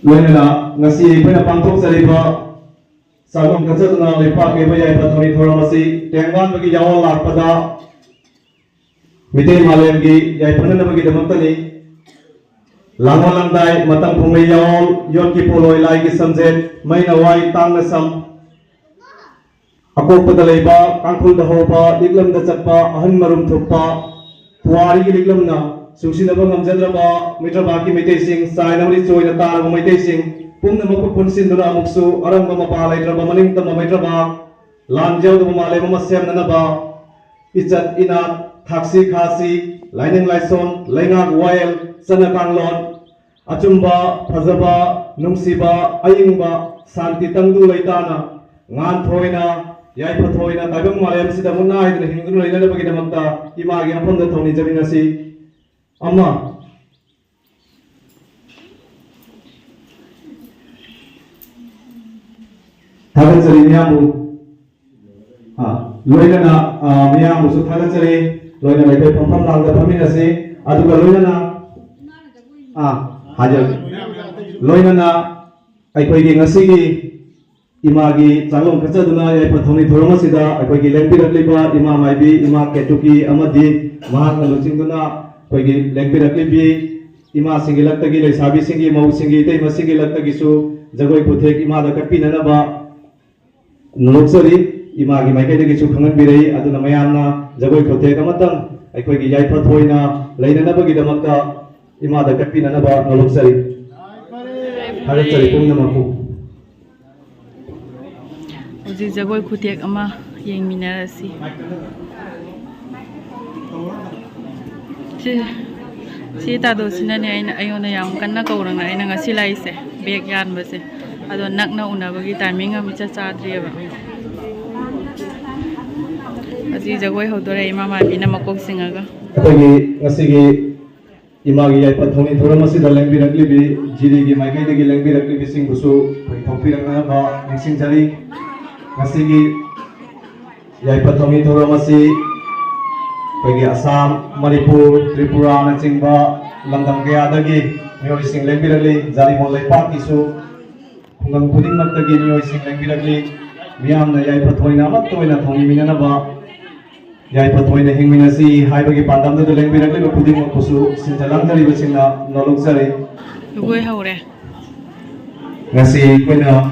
ꯂꯣꯏꯅꯅ ꯉꯁꯤ ꯑꯩꯈꯣꯏꯅ ꯄꯥꯡꯊꯣꯛꯆꯔꯤꯕ ꯆꯥꯛꯂꯣꯟ ꯀꯠꯆꯗꯨꯅ ꯂꯩꯄꯥꯛꯀꯤ ꯑꯣꯏꯕ ꯌꯥꯏꯐ ꯊꯧꯅꯤ ꯊꯧꯔꯝ ꯑꯁꯤ ꯇꯦꯡꯕꯥꯟꯕꯒꯤ ꯌꯥꯑꯣꯟ ꯂꯥꯛꯄꯗ ꯃꯤꯇꯩ ꯃꯥꯂꯦꯝꯒꯤ ꯌꯥꯏꯐꯅꯅꯕꯒꯤꯗꯃꯛꯇꯅꯤ꯫ ꯂꯥꯡꯑꯣꯜ ꯂꯥꯡꯗꯥꯏ, ꯃꯇꯝ ꯄꯨꯝꯕꯩ ꯌꯥꯑꯣꯜ, ꯌꯣꯠꯀꯤ ꯄꯣꯂꯣꯏ, ꯂꯥꯏꯒꯤ ꯁꯝꯖꯦꯠ, ꯃꯩꯅ ꯋꯥꯏ, ꯇꯥꯡꯅ ꯁꯝ, ꯑꯀꯣꯛꯄꯗ ꯂꯩꯕ, ꯀꯥꯡꯈꯨꯜꯗ ꯍꯧꯕ, ꯂꯤꯛꯂꯝꯗ ꯆꯠꯄ, ꯑꯍꯟ ꯃꯔꯨꯝ ꯊꯨꯞꯄ, ꯄꯨꯋꯥꯔꯤꯒꯤ ꯂꯤꯛꯂꯝꯅ ꯆꯨꯡꯁꯤꯟꯅꯕ ꯉꯝꯖꯗ꯭ꯔꯕ ꯃꯩꯇ꯭ꯔꯕꯥꯛꯀꯤ ꯃꯩꯇꯩꯁꯤꯡ, ꯆꯥꯏꯅ ꯑꯃꯗꯤ ꯆꯣꯏꯅ ꯇꯥꯔꯕ ꯃꯩꯇꯩꯁꯤꯡ ꯄꯨꯝꯅꯃꯛꯄꯨ ꯄꯨꯟꯁꯤꯟꯗꯨꯅ ꯑꯃꯨꯛꯁꯨ ꯑꯔꯪꯕ ꯃꯄꯥ ꯂꯩꯇ꯭ꯔꯕ ꯃꯅꯤꯡ ꯇꯝꯕ ꯃꯩꯇ꯭ꯔꯕꯥꯛ, ꯂꯥꯟ ꯌꯥꯎꯗꯕ ꯃꯥꯂꯦꯝ ꯑꯃ ꯁꯦꯝꯅꯅꯕ ꯏꯆꯠ ꯏꯅꯥꯠ, ꯊꯥꯛꯁꯤ ꯈꯥꯁꯤ, ꯂꯥꯏꯅꯤꯡ ꯂꯥꯏꯁꯣꯟ, ꯂꯩꯉꯥꯛ ꯋꯥꯌꯦꯜ, ꯆꯠꯅ ꯀꯥꯡꯂꯣꯟ, ꯑꯆꯨꯝꯕ, ꯐꯖꯕ, ꯅꯨꯡꯁꯤꯕ, ꯑꯏꯪꯕ, ꯁꯥꯟꯇꯤ ꯇꯪꯗꯨ ꯂꯩꯇꯥꯅ, ꯉꯥꯟꯊꯣꯏꯅ, ꯌꯥꯏꯐꯊꯣꯏꯅ ꯇꯥꯏꯕꯪ ꯃꯥꯂꯦꯝꯁꯤꯗ ꯃꯨꯠꯅꯥꯏꯗꯅ ꯍꯤꯡꯗꯨꯅ ꯂꯩꯅꯅꯕꯒꯤꯗꯃꯛꯇ ꯏꯃꯥꯒꯤ ꯃꯐꯝꯗ ꯊꯧꯅꯤ ꯆꯠꯃꯤꯟꯅꯁꯤ꯫ ꯑꯃ꯫ ꯊꯥꯒꯠꯆꯔꯤ ꯃꯤꯌꯥꯝꯕꯨ꯫ ꯑꯥ, ꯂꯣꯏꯅꯅ, ꯑꯥ, ꯃꯤꯌꯥꯝꯕꯨꯁꯨ ꯊꯥꯒꯠꯆꯔꯤ꯫ ꯂꯣꯏꯅꯅ ꯑꯩꯈꯣꯏ ꯐꯝꯐꯝ ꯂꯥꯡꯗ ꯐꯝꯃꯤꯟꯅꯁꯤ꯫ ꯑꯗꯨꯒ ꯂꯣꯏꯅꯅ, ꯑꯥ, ꯍꯥꯏꯖꯔꯛꯀꯦ꯫ ꯂꯣꯏꯅꯅ ꯑꯩꯈꯣꯏꯒꯤ ꯉꯁꯤꯒꯤ ꯏꯃꯥꯒꯤ ꯆꯥꯛꯂꯣꯟ ꯀꯠꯆꯗꯨꯅ ꯌꯥꯏꯐ ꯊꯧꯅꯤ ꯊꯧꯔꯝ ꯑꯁꯤꯗ ꯑꯩꯈꯣꯏꯒꯤ ꯂꯦꯡꯕꯤꯔꯛꯂꯤꯕ ꯏꯃꯥ ꯃꯥꯏꯕꯤ, ꯏꯃꯥ ꯀꯦꯇꯨꯀꯤ ꯑꯃꯗꯤ ꯃꯍꯥꯛꯅ ꯂꯨꯆꯤꯡꯗꯨꯅ ꯑꯩꯈꯣꯏꯒꯤ ꯂꯦꯡꯕꯤꯔꯛꯂꯤꯕꯤ ꯏꯃꯥꯁꯤꯡꯒꯤ ꯂꯛꯇꯒꯤ, ꯂꯩꯁꯥꯕꯤꯁꯤꯡꯒꯤ, ꯃꯧꯁꯤꯡꯒꯤ, ꯏꯇꯩꯃꯁꯤꯡꯒꯤ ꯂꯛꯇꯒꯤꯁꯨ ꯖꯒꯣꯏ ꯈꯨꯊꯦꯛ ꯏꯃꯥꯗ ꯀꯠꯄꯤꯅꯅꯕ ꯅꯣꯂꯣꯛꯆꯔꯤ꯫ ꯏꯃꯥꯒꯤ ꯃꯥꯏꯀꯩꯗꯒꯤꯁꯨ ꯈꯪꯍꯟꯕꯤꯔꯛꯏ꯫ ꯑꯗꯨꯅ ꯃꯌꯥꯝꯅ ꯖꯒꯣꯏ ꯈꯨꯊꯦꯛ ꯑꯃꯇꯪ ꯑꯩꯈꯣꯏꯒꯤ ꯌꯥꯏꯐ ꯊꯣꯏꯅ ꯂꯩꯅꯅꯕꯒꯤꯗꯃꯛꯇ ꯏꯃꯥꯗ ꯀꯠꯄꯤꯅꯅꯕ ꯅꯣꯂꯣꯛꯆꯔꯤ꯫ ꯊꯥꯒꯠꯆꯔꯤ ꯄꯨꯝꯅꯃꯛꯄꯨ꯫ ꯍꯧꯖꯤꯛ ꯖꯒꯣꯏ ꯈꯨꯊꯦꯛ ꯑꯃ ꯌꯦꯡꯃꯤꯟꯅꯔꯁꯤ꯫ ꯁꯤ, ꯁꯤ ꯇꯥꯗꯣꯁꯤꯅꯅꯦ ꯑꯩꯅ, ꯑꯩꯉꯣꯟꯗ ꯌꯥꯝ ꯀꯟꯅ ꯀꯧꯔꯛꯅ ꯑꯩꯅ ꯉꯁꯤ ꯂꯥꯛꯏꯁꯦ, ꯕꯦꯒ ꯌꯥꯟꯕꯁꯦ꯫ ꯑꯗꯣ ꯅꯛꯅ ꯎꯅꯕꯒꯤ ꯇꯥꯏꯃꯤꯡ ꯑꯃ ꯏꯆꯥ ꯆꯥꯗ꯭ꯔꯤꯑꯕ꯫ ꯍꯧꯖꯤꯛ ꯖꯒꯣꯏ ꯍꯧꯗꯣꯔꯦ, ꯏꯃꯥ ꯃꯥꯏꯕꯤꯅ ꯃꯀꯣꯛ ꯆꯤꯡꯉꯒ꯫ ꯑꯩꯈꯣꯏꯒꯤ ꯉꯁꯤꯒꯤ ꯏꯃꯥꯒꯤ ꯌꯥꯏꯐ ꯊꯧꯅꯤ ꯊꯧꯔꯝ ꯑꯁꯤꯗ ꯂꯦꯡꯕꯤꯔꯛꯂꯤꯕꯤ, ꯖꯤꯔꯤꯒꯤ ꯃꯥꯏꯀꯩꯗꯒꯤ ꯂꯦꯡꯕꯤꯔꯛꯂꯤꯕꯤꯁꯤꯡꯕꯨꯁꯨ ꯑꯩꯈꯣꯏ ꯊꯣꯛꯄꯤꯔꯛꯅꯕ ꯅꯤꯡꯁꯤꯡꯖꯔꯤ꯫ ꯉꯁꯤꯒꯤ ꯌꯥꯏꯐ ꯊꯧꯅꯤ ꯊꯧꯔꯝ ꯑꯁꯤ ꯑꯩꯈꯣꯏꯒꯤ ꯑꯁꯥꯝ, ꯃꯅꯤꯄꯨꯔ, ꯇ꯭ꯔꯤꯄꯨꯔꯥꯅꯆꯤꯡꯕ ꯂꯝꯗꯝ ꯀꯌꯥꯗꯒꯤ ꯃꯤꯑꯣꯏꯁꯤꯡ ꯂꯦꯡꯕꯤꯔꯛꯂꯤ꯫ ꯖꯥꯔꯤꯃꯣꯟ ꯂꯩꯄꯥꯛꯀꯤꯁꯨ ꯈꯨꯡꯒꯪ ꯈꯨꯗꯤꯡꯃꯛꯇꯒꯤ ꯃꯤꯑꯣꯏꯁꯤꯡ ꯂꯦꯡꯕꯤꯔꯛꯂꯤ꯫ ꯃꯤꯌꯥꯝꯅ ꯌꯥꯏꯐ ꯊꯣꯏꯅ ꯑꯃꯠꯇ ꯑꯣꯏꯅ ꯊꯧꯅꯤꯃꯤꯟꯅꯅꯕ, ꯌꯥꯏꯐ ꯊꯣꯏꯅ ꯍꯤꯡꯃꯤꯟꯅꯁꯤ ꯍꯥꯏꯕꯒꯤ ꯄꯥꯟꯗꯝꯗꯨꯗ ꯂꯦꯡꯕꯤꯔꯛꯂꯤꯕ ꯈꯨꯗꯤꯡꯃꯛꯄꯨꯁꯨ ꯁꯤꯟꯖ ꯂꯥꯡꯖꯔꯤꯕꯁꯤꯡꯅ ꯅꯣꯂꯨꯛꯆꯔꯤ꯫ ꯖꯒꯣꯏ ꯍꯧꯔꯦ꯫ ꯉꯁꯤ ꯑꯩꯈꯣꯏꯅ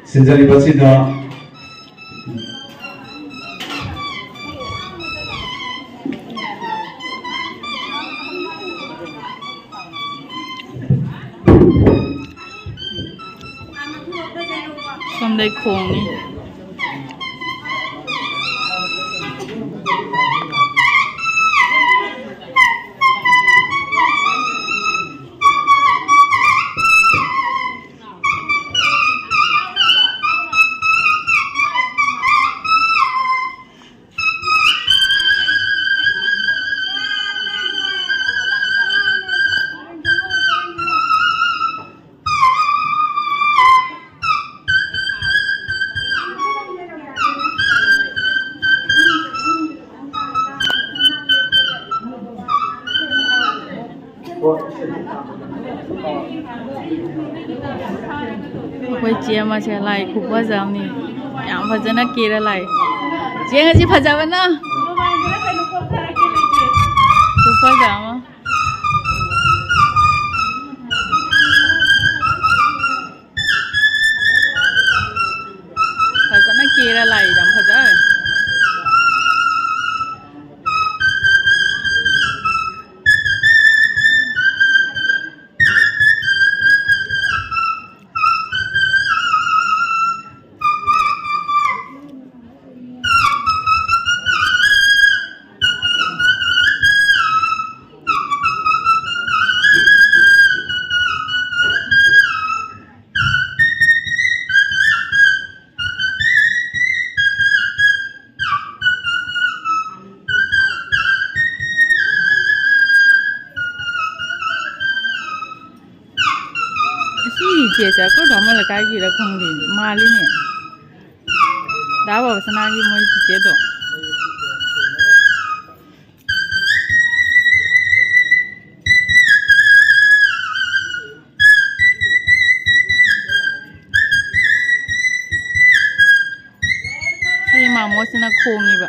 ꯁꯤꯟꯖꯔꯤꯕꯁꯤꯗ ꯁꯣꯝꯗꯩ ꯈꯣꯡꯅꯤ꯫ ꯑꯩꯈꯣꯏ ꯆꯦ ꯑꯃꯁꯦ ꯂꯥꯛꯏ, ꯈꯨꯐꯖ ꯑꯃꯅꯤ꯫ ꯌꯥꯝ ꯐꯖꯅ ꯀꯦꯔ ꯂꯥꯛꯏ꯫ ꯆꯦ, ꯉꯁꯤ ꯐꯖꯕꯅ? ꯈꯨꯐꯖ ꯑꯃ꯫ ꯐꯖꯅ ꯀꯦꯔ ꯂꯥꯛꯏ, ꯌꯥꯝ ꯐꯖꯔꯦ꯫ ꯑꯁꯤ ꯏꯆꯦꯁꯦ ꯑꯩꯈꯣꯏ ꯕꯥꯃꯣꯟ ꯂꯩꯀꯥꯏꯒꯤꯔ ꯈꯪꯗꯦ, ꯃꯥꯜꯂꯤꯅꯦ꯫ ꯗꯥ ꯕꯥꯕꯁꯅꯥꯒꯤ ꯃꯣꯏ ꯆꯤꯆꯦꯗꯣ꯫ ꯁꯤ ꯃꯥꯃꯣꯁꯤꯅ ꯈꯣꯡꯉꯤꯕ꯫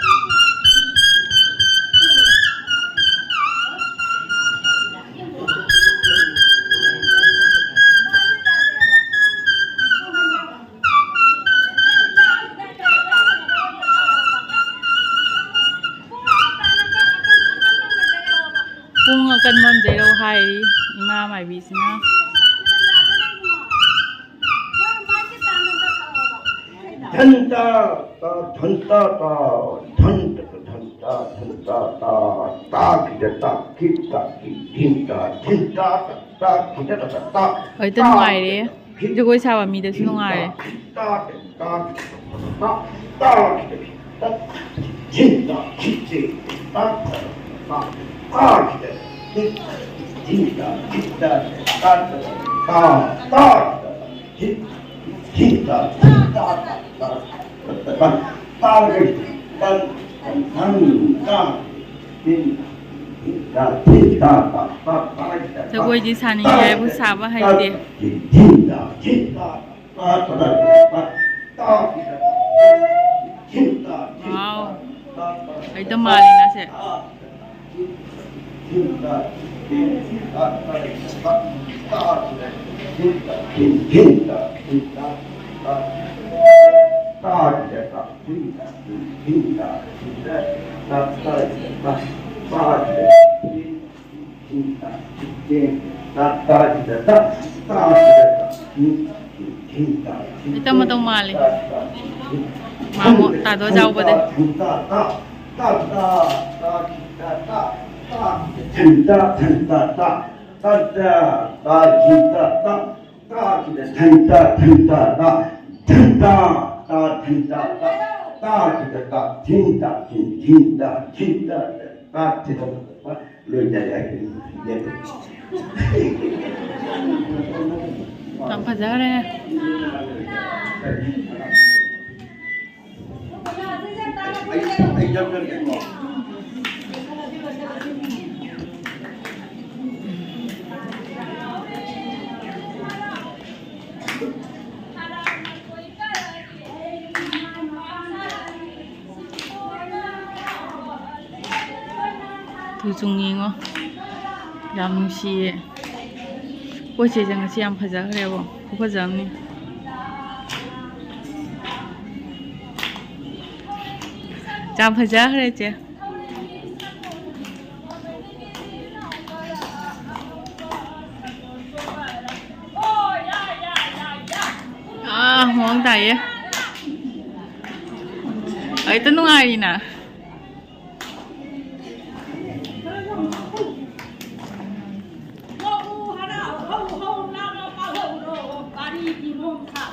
ꯄꯨꯡ ꯑꯀꯟꯕ ꯑꯃ ꯌꯩꯔꯧ ꯍꯥꯏꯔꯤ ꯏꯃꯥ ꯃꯥꯏꯕꯤꯁꯤꯅ꯫ ꯙꯟꯇ ꯇ ꯙꯟꯇ ꯇ ꯙꯟꯇ ꯇ ꯙꯟꯇ ꯙꯟꯇ ꯇ ꯇ ꯈꯤꯇ ꯇ ꯈꯤꯇ ꯈꯤ ꯙꯤꯟꯇ ꯙꯤꯟꯇ ꯇ ꯇ ꯈꯤꯇ ꯇ ꯇ ꯇ꯫ ꯍꯣꯏ, ꯇ ꯅꯨꯡꯉꯥꯏꯔꯦ꯫ ꯖꯒꯣꯏ ꯁꯥꯕ ꯃꯤꯗꯁꯨ ꯅꯨꯡꯉꯥꯏꯔꯦ꯫ ꯖꯒꯣꯏꯗꯤ ꯁꯥꯅꯤꯡꯉꯦ ꯍꯥꯏꯕꯨ ꯁꯥꯕ ꯍꯩꯇꯦ꯫ Wow. ꯑꯩꯗ ꯃꯥꯜꯂꯤꯅ ꯁꯦ꯫ ꯏꯇ ꯃꯇꯧ ꯃꯥꯜꯂꯤ꯫ ꯃꯥꯃꯣ ꯇꯥꯗꯣ ꯆꯥꯎꯕꯗ꯫ ꯌꯥꯝ ꯐꯖꯈ꯭ꯔꯦ꯫ ꯇꯨ ꯆꯨꯡ ꯌꯦꯡꯉꯣ꯫ ꯌꯥꯝ ꯅꯨꯡꯁꯤꯌꯦ꯫ ꯑꯩꯈꯣꯏ ꯆꯦꯁꯦ ꯉꯁꯤ ꯌꯥꯝ ꯐꯖꯈ꯭ꯔꯦꯕꯣ꯫ ꯈꯨꯐꯖ ꯑꯃꯅꯤ꯫ ꯌꯥꯝ ꯐꯖꯈ꯭ꯔꯦ ꯆꯦ꯫ ꯑꯥ, ꯃꯑꯣꯡ ꯇꯥꯏꯌꯦ꯫ ꯍꯦꯛꯇ ꯅꯨꯡꯉꯥꯏꯔꯤꯅ꯫ ꯍꯧ ꯍꯧ ꯂꯥꯎꯅ ꯄꯥꯜꯍꯧꯔꯣ, ꯄꯥꯔꯤ ꯀꯤꯍꯣꯝ ꯁꯥ꯫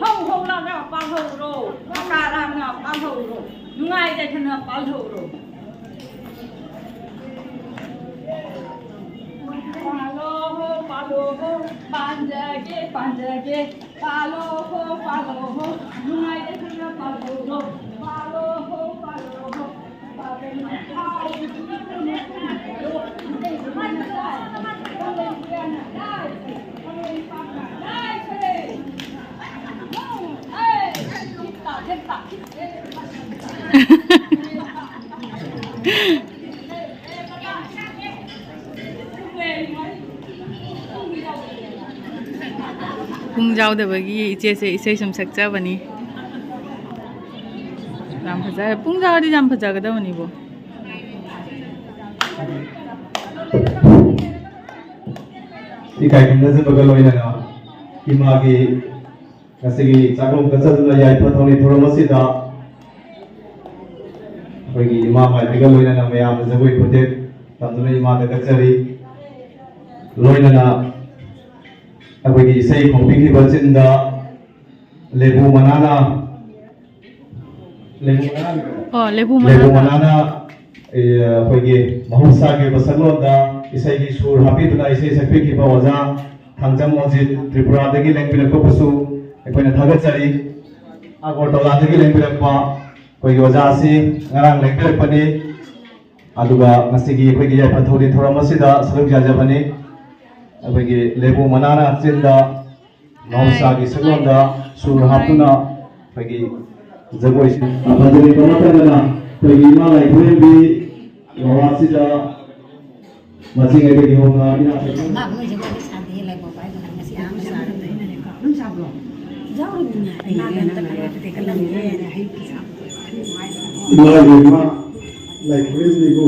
ꯍꯧ ꯍꯧ ꯂꯥꯎꯅ ꯄꯥꯜꯍꯧꯔꯣ, ꯃꯀꯥ ꯂꯥꯎꯅ ꯄꯥꯜꯍꯧꯔꯣ, ꯅꯨꯡꯉꯥꯏ ꯌꯥꯏꯐꯅ ꯄꯥꯜꯍꯧꯔꯣ꯫ ꯄꯥꯜꯂꯣ ꯍꯣ, ꯄꯥꯜꯂꯣ ꯍꯣ, ꯄꯥꯟꯖꯒꯦ, ꯄꯥꯟꯖꯒꯦ꯫ ꯄꯥꯜꯂꯣ ꯍꯣ, ꯄꯥꯜꯂꯣ ꯍꯣ, ꯅꯨꯡꯉꯥꯏ ꯌꯥꯏꯐꯅ ꯄꯥꯜꯍꯧꯔꯣ꯫ ꯄꯥꯜꯂꯣ ꯍꯣ, ꯄꯥꯜꯂꯣ ꯍꯣ꯫ ꯄꯨꯡ ꯌꯥꯎꯗꯕꯒꯤ ꯏꯆꯦꯁꯦ ꯏꯁꯩ ꯁꯨꯝ ꯁꯛꯆꯕꯅꯤ꯫ ꯌꯥꯝ ꯐꯖꯔꯦ꯫ ꯄꯨꯡ ꯌꯥꯎꯔꯗꯤ ꯌꯥꯝ ꯐꯖꯒꯗꯕꯅꯤꯕꯣ꯫ ꯏꯀꯥꯏ ꯈꯨꯝꯅꯖꯕꯒ ꯂꯣꯏꯅꯅ ꯏꯃꯥꯒꯤ ꯉꯁꯤꯒꯤ ꯆꯥꯛꯂꯣꯟ ꯀꯠꯆꯗꯨꯅ ꯌꯥꯏꯐ ꯊꯧꯅꯤ ꯊꯧꯔꯝ ꯑꯁꯤꯗ ꯑꯩꯈꯣꯏꯒꯤ ꯏꯃꯥ ꯃꯥꯏꯕꯤꯒ ꯂꯣꯏꯅꯅ ꯃꯌꯥꯝꯅ ꯖꯒꯣꯏ ꯈꯨꯊꯦꯛ ꯇꯝꯗꯨꯅ ꯏꯃꯥꯗ ꯀꯠꯆꯔꯤ꯫ ꯂꯣꯏꯅꯅ ꯑꯩꯈꯣꯏꯒꯤ ꯏꯁꯩ ꯈꯣꯡꯕꯤꯈꯤꯕ ꯆꯤꯟꯗ ꯂꯦꯕꯨ ꯃꯅꯥꯅ, ꯂꯦꯕꯨ ꯃꯅꯥꯅ, ꯑꯣ, ꯂꯦꯕꯨ ꯂꯦꯕꯨ ꯃꯅꯥꯅ꯫ ꯃꯅꯥꯅ, ꯑꯦ, ꯑꯩꯈꯣꯏꯒꯤ ꯃꯍꯧꯁꯥꯒꯤ ꯑꯣꯏꯕ ꯁꯛꯂꯣꯟꯗ ꯏꯁꯩꯒꯤ ꯁꯨꯔ ꯍꯥꯞꯄꯤꯗꯨꯅ ꯏꯁꯩ ꯁꯛꯄꯤꯈꯤꯕ ꯑꯣꯖꯥ ꯊꯥꯡꯖꯝ ꯑꯣꯖꯤꯠ, ꯇ꯭ꯔꯤꯄꯨꯔꯥꯗꯒꯤ ꯂꯦꯡꯕꯤꯔꯛꯄꯕꯨꯁꯨ ꯑꯩꯈꯣꯏꯅ ꯊꯥꯒꯠꯆꯔꯤ꯫ ꯑꯒꯔꯇꯂꯥꯗꯒꯤ ꯂꯦꯡꯕꯤꯔꯛꯄ ꯑꯩꯈꯣꯏꯒꯤ ꯑꯣꯖꯥ ꯑꯁꯤ ꯉꯔꯥꯡ ꯂꯦꯡꯕꯤꯔꯛꯄꯅꯤ꯫ ꯑꯗꯨꯒ ꯉꯁꯤꯒꯤ ꯑꯩꯈꯣꯏꯒꯤ ꯌꯥꯏꯐ ꯊꯧꯔꯤ ꯊꯧꯔꯝ ꯑꯁꯤꯗ ꯁꯔꯨꯛ ꯌꯥꯖꯕꯅꯤ꯫ ꯑꯩꯈꯣꯏꯒꯤ ꯂꯦꯕꯨ ꯃꯅꯥꯅ ꯆꯤꯟꯗ ꯃꯍꯧꯁꯥꯒꯤ ꯁꯛꯂꯣꯟꯗ ꯁꯨꯔ ꯍꯥꯞꯇꯨꯅ ꯑꯩꯈꯣꯏꯒꯤ ꯖꯒꯣꯏꯁꯤ ꯐꯖꯔꯤꯕ ꯃꯇꯝꯗꯅ ꯑꯩꯈꯣꯏꯒꯤ ꯏꯃꯥ ꯂꯥꯏ ꯈꯨꯔꯦꯝꯕꯤ ꯂꯋꯥꯁꯤꯗ ꯃꯁꯤꯡ ꯑꯩꯈꯣꯏꯒꯤ ꯍꯧꯅ ꯏꯅꯥꯛ ꯈꯨꯟꯕ ꯏꯃꯥ ꯏꯕꯦꯝꯃ ꯂꯥꯏ ꯈꯨꯔꯦꯝꯕꯤꯕꯨ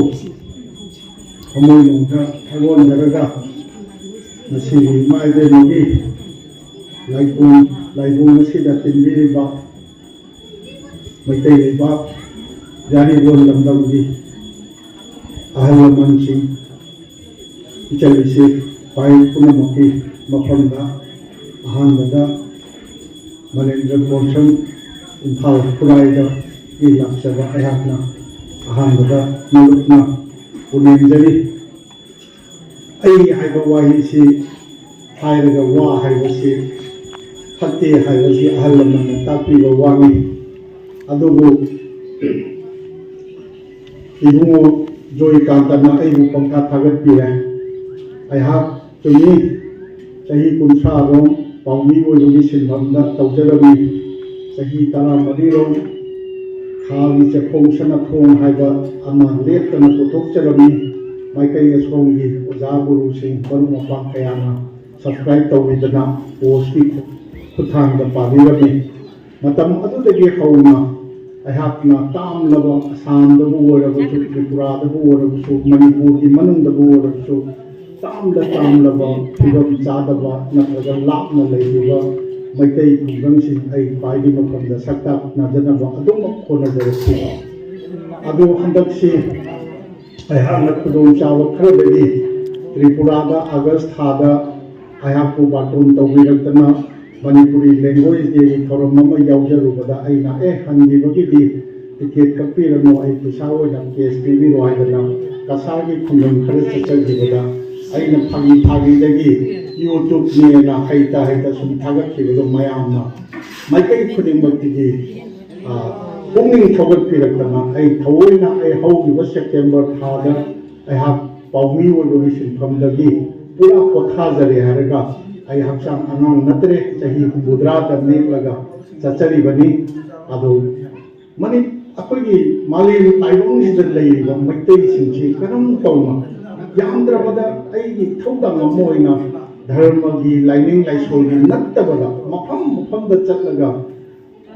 ꯊꯃꯣꯏꯅꯨꯡꯗ ꯊꯥꯒꯣꯟꯖꯔꯒ ꯉꯁꯤꯒꯤ ꯏꯃꯥ ꯏꯕꯦꯝꯃꯒꯤ ꯂꯥꯏꯕꯨꯡ, ꯂꯥꯏꯕꯨꯡ ꯑꯁꯤꯗ ꯇꯤꯟꯕꯤꯔꯤꯕ ꯃꯩꯇꯩ ꯂꯩꯕꯥꯛ ꯌꯥꯔꯤꯕꯣꯟ ꯂꯝꯗꯝꯒꯤ ꯑꯍꯜ ꯂꯃꯟꯁꯤꯡ, ꯏꯆꯜ ꯏꯆꯦ ꯄꯥꯏ ꯄꯨꯝꯅꯃꯛꯀꯤ ꯃꯐꯝꯗ ꯑꯍꯥꯟꯕꯗ ꯃꯅꯦꯟꯗ꯭ꯔ ꯀꯣꯟꯁꯝ ꯏꯝꯐꯥꯜ ꯈꯨꯔꯥꯏꯗꯒꯤ ꯂꯥꯛꯆꯕ ꯑꯩꯍꯥꯛꯅ ꯑꯍꯥꯟꯕꯗ ꯃꯔꯨꯞꯅ ꯄꯨꯅꯦꯝꯖꯔꯤ꯫ ꯑꯩ ꯍꯥꯏꯕ ꯋꯥꯍꯩꯁꯤ ꯍꯥꯏꯔꯒ ꯋꯥ ꯍꯥꯏꯕꯁꯤ ꯐꯠꯇꯦ ꯍꯥꯏꯕꯁꯤ ꯑꯍꯜ ꯂꯃꯟꯅ ꯇꯥꯛꯄꯤꯕ ꯋꯥꯅꯤ꯫ ꯑꯗꯨꯕꯨ ꯏꯕꯨꯡꯉꯣ ꯖꯣꯏꯀꯥꯟꯇꯅ ꯑꯩꯕꯨ ꯄꯪꯊꯥ ꯊꯥꯒꯠꯄꯤꯔꯦ꯫ ꯑꯩꯍꯥꯛ ꯆꯨꯝꯃꯤ, ꯆꯍꯤ ꯀꯨꯟꯊ꯭ꯔꯥꯔꯣꯝ ꯄꯥꯎꯃꯤ ꯑꯣꯏꯕꯒꯤ ꯁꯤꯟꯐꯝꯗ ꯇꯧꯖꯔꯝꯃꯤ꯫ ꯆꯍꯤ ꯇꯔꯥꯃꯔꯤꯔꯣꯝ ꯊꯥꯒꯤ ꯆꯦꯐꯣꯡ ꯁꯅꯥꯊꯣꯡ ꯍꯥꯏꯕ ꯑꯃ ꯂꯦꯞꯇꯅ ꯄꯨꯊꯣꯛꯆꯔꯝꯃꯤ꯫ ꯃꯥꯏꯀꯩ ꯑꯁꯣꯝꯒꯤ ꯑꯣꯖꯥ ꯒꯨꯔꯨꯁꯤꯡ, ꯃꯔꯨꯞ ꯃꯄꯥꯡ ꯀꯌꯥꯅ subscribe ꯇꯧꯕꯤꯗꯅ postꯀꯤ ꯈꯨꯠꯊꯥꯡꯗ ꯄꯥꯕꯤꯔꯝꯃꯤ꯫ ꯃꯇꯝ ꯑꯗꯨꯗꯒꯤ ꯍꯧꯅ ꯑꯩꯍꯥꯛꯅ ꯇꯥꯝꯂꯕ ꯑꯁꯥꯝꯗꯕꯨ ꯑꯣꯏꯔꯕꯁꯨ, ꯇ꯭ꯔꯤꯄꯨꯔꯥꯗꯕꯨ ꯑꯣꯏꯔꯕꯁꯨ, ꯃꯅꯤꯄꯨꯔꯒꯤ ꯃꯅꯨꯡꯗꯕꯨ ꯑꯣꯏꯔꯕꯁꯨ, ꯇꯥꯝꯗ ꯇꯥꯝꯂꯕ, ꯐꯤꯕꯝ ꯆꯥꯗꯕ ꯅꯠꯇ꯭ꯔꯒ ꯂꯥꯞꯅ ꯂꯩꯔꯤꯕ ꯃꯩꯇꯩ ꯈꯨꯡꯒꯪꯁꯤꯡ ꯑꯩ ꯈ꯭ꯋꯥꯏꯒꯤ ꯃꯐꯝꯗ ꯁꯛ ꯇꯥꯛꯅꯖꯅꯕ ꯑꯗꯨꯃꯛ ꯍꯣꯠꯅꯖꯔꯛꯈꯤ꯫ ꯑꯗꯨ ꯍꯟꯗꯛꯁꯤ ꯑꯩꯍꯥꯛꯅ ꯈꯨꯗꯣꯡꯆꯥꯕ ꯈꯔꯗꯒꯤ ꯇ꯭ꯔꯤꯄꯨꯔꯥꯗ ꯑꯥꯒꯁ ꯊꯥꯗ ꯑꯩꯍꯥꯛꯄꯨ ꯕꯥꯔꯇꯣꯟ ꯇꯧꯕꯤꯔꯛꯇꯅ ꯃꯅꯤꯄꯨꯔꯤ language dayꯒꯤ ꯊꯧꯔꯝ ꯑꯃ ꯌꯥꯎꯖꯔꯨꯕꯗ ꯑꯩꯅ, "ꯑꯦ, ꯍꯟꯈꯤꯕꯒꯤꯗꯤ ꯇꯤꯀꯦꯠ ꯀꯛꯄꯤꯔꯅꯨ, ꯑꯩ ꯄꯩꯁꯥ ꯑꯣꯏꯅ cash ꯄꯤꯕꯤꯔꯣ" ꯍꯥꯏꯗꯅ ꯀꯁꯥꯔꯒꯤ ꯈꯨꯡꯒꯪ ꯈꯔ ꯆꯠꯆꯈꯤꯕꯗ ꯑꯩꯅ ꯐꯥꯒꯤ ꯐꯥꯒꯤꯗꯒꯤ YouTubeꯅꯦꯅ ꯍꯩꯇ ꯍꯩꯇ ꯁꯨꯝ ꯊꯥꯒꯠꯈꯤꯕꯗꯣ ꯃꯌꯥꯝꯅ ꯃꯥꯏꯀꯩ ꯈꯨꯗꯤꯡꯃꯛꯇꯒꯤ, ꯑ, ꯄꯨꯛꯅꯤꯡ ꯊꯧꯒꯠꯄꯤꯔꯛꯇꯅ ꯑꯩ ꯊꯑꯣꯏꯅ ꯑꯩ ꯍꯧꯈꯤꯕ September ꯊꯥꯗ ꯑꯩꯍꯥꯛ ꯄꯥꯎꯃꯤ ꯑꯣꯏꯕꯒꯤ ꯁꯤꯟꯐꯝꯗꯒꯤ ꯄꯨꯔꯥ ꯄꯣꯊꯥꯖꯔꯦ ꯍꯥꯏꯔꯒ ꯑꯩ ꯍꯛꯆꯥꯡ ꯑꯉꯥꯡ ꯅꯠꯇ꯭ꯔꯦ, ꯆꯍꯤ ꯍꯨꯝꯐꯨꯇꯔꯥꯗ ꯅꯦꯛꯂꯒ ꯆꯠꯆꯔꯤꯕꯅꯤ꯫ ꯑꯗꯨ ꯃꯅꯤ-, ꯑꯩꯈꯣꯏꯒꯤ ꯃꯥꯂꯦꯝ ꯇꯥꯏꯕꯪꯁꯤꯗ ꯂꯩꯔꯤꯕ ꯃꯩꯇꯩꯁꯤꯡꯁꯤ ꯀꯔꯝ ꯇꯧꯅ ꯌꯥꯝꯗ꯭ꯔꯕꯗ ꯑꯩꯒꯤ ꯊꯧꯗꯥꯡ ꯑꯃ ꯑꯣꯏꯅ ꯙꯔꯃꯒꯤ, ꯂꯥꯏꯅꯤꯡ ꯂꯥꯏꯁꯣꯜꯒꯤ ꯅꯠꯇꯕꯗ ꯃꯐꯝ ꯃꯐꯝꯗ ꯆꯠꯂꯒ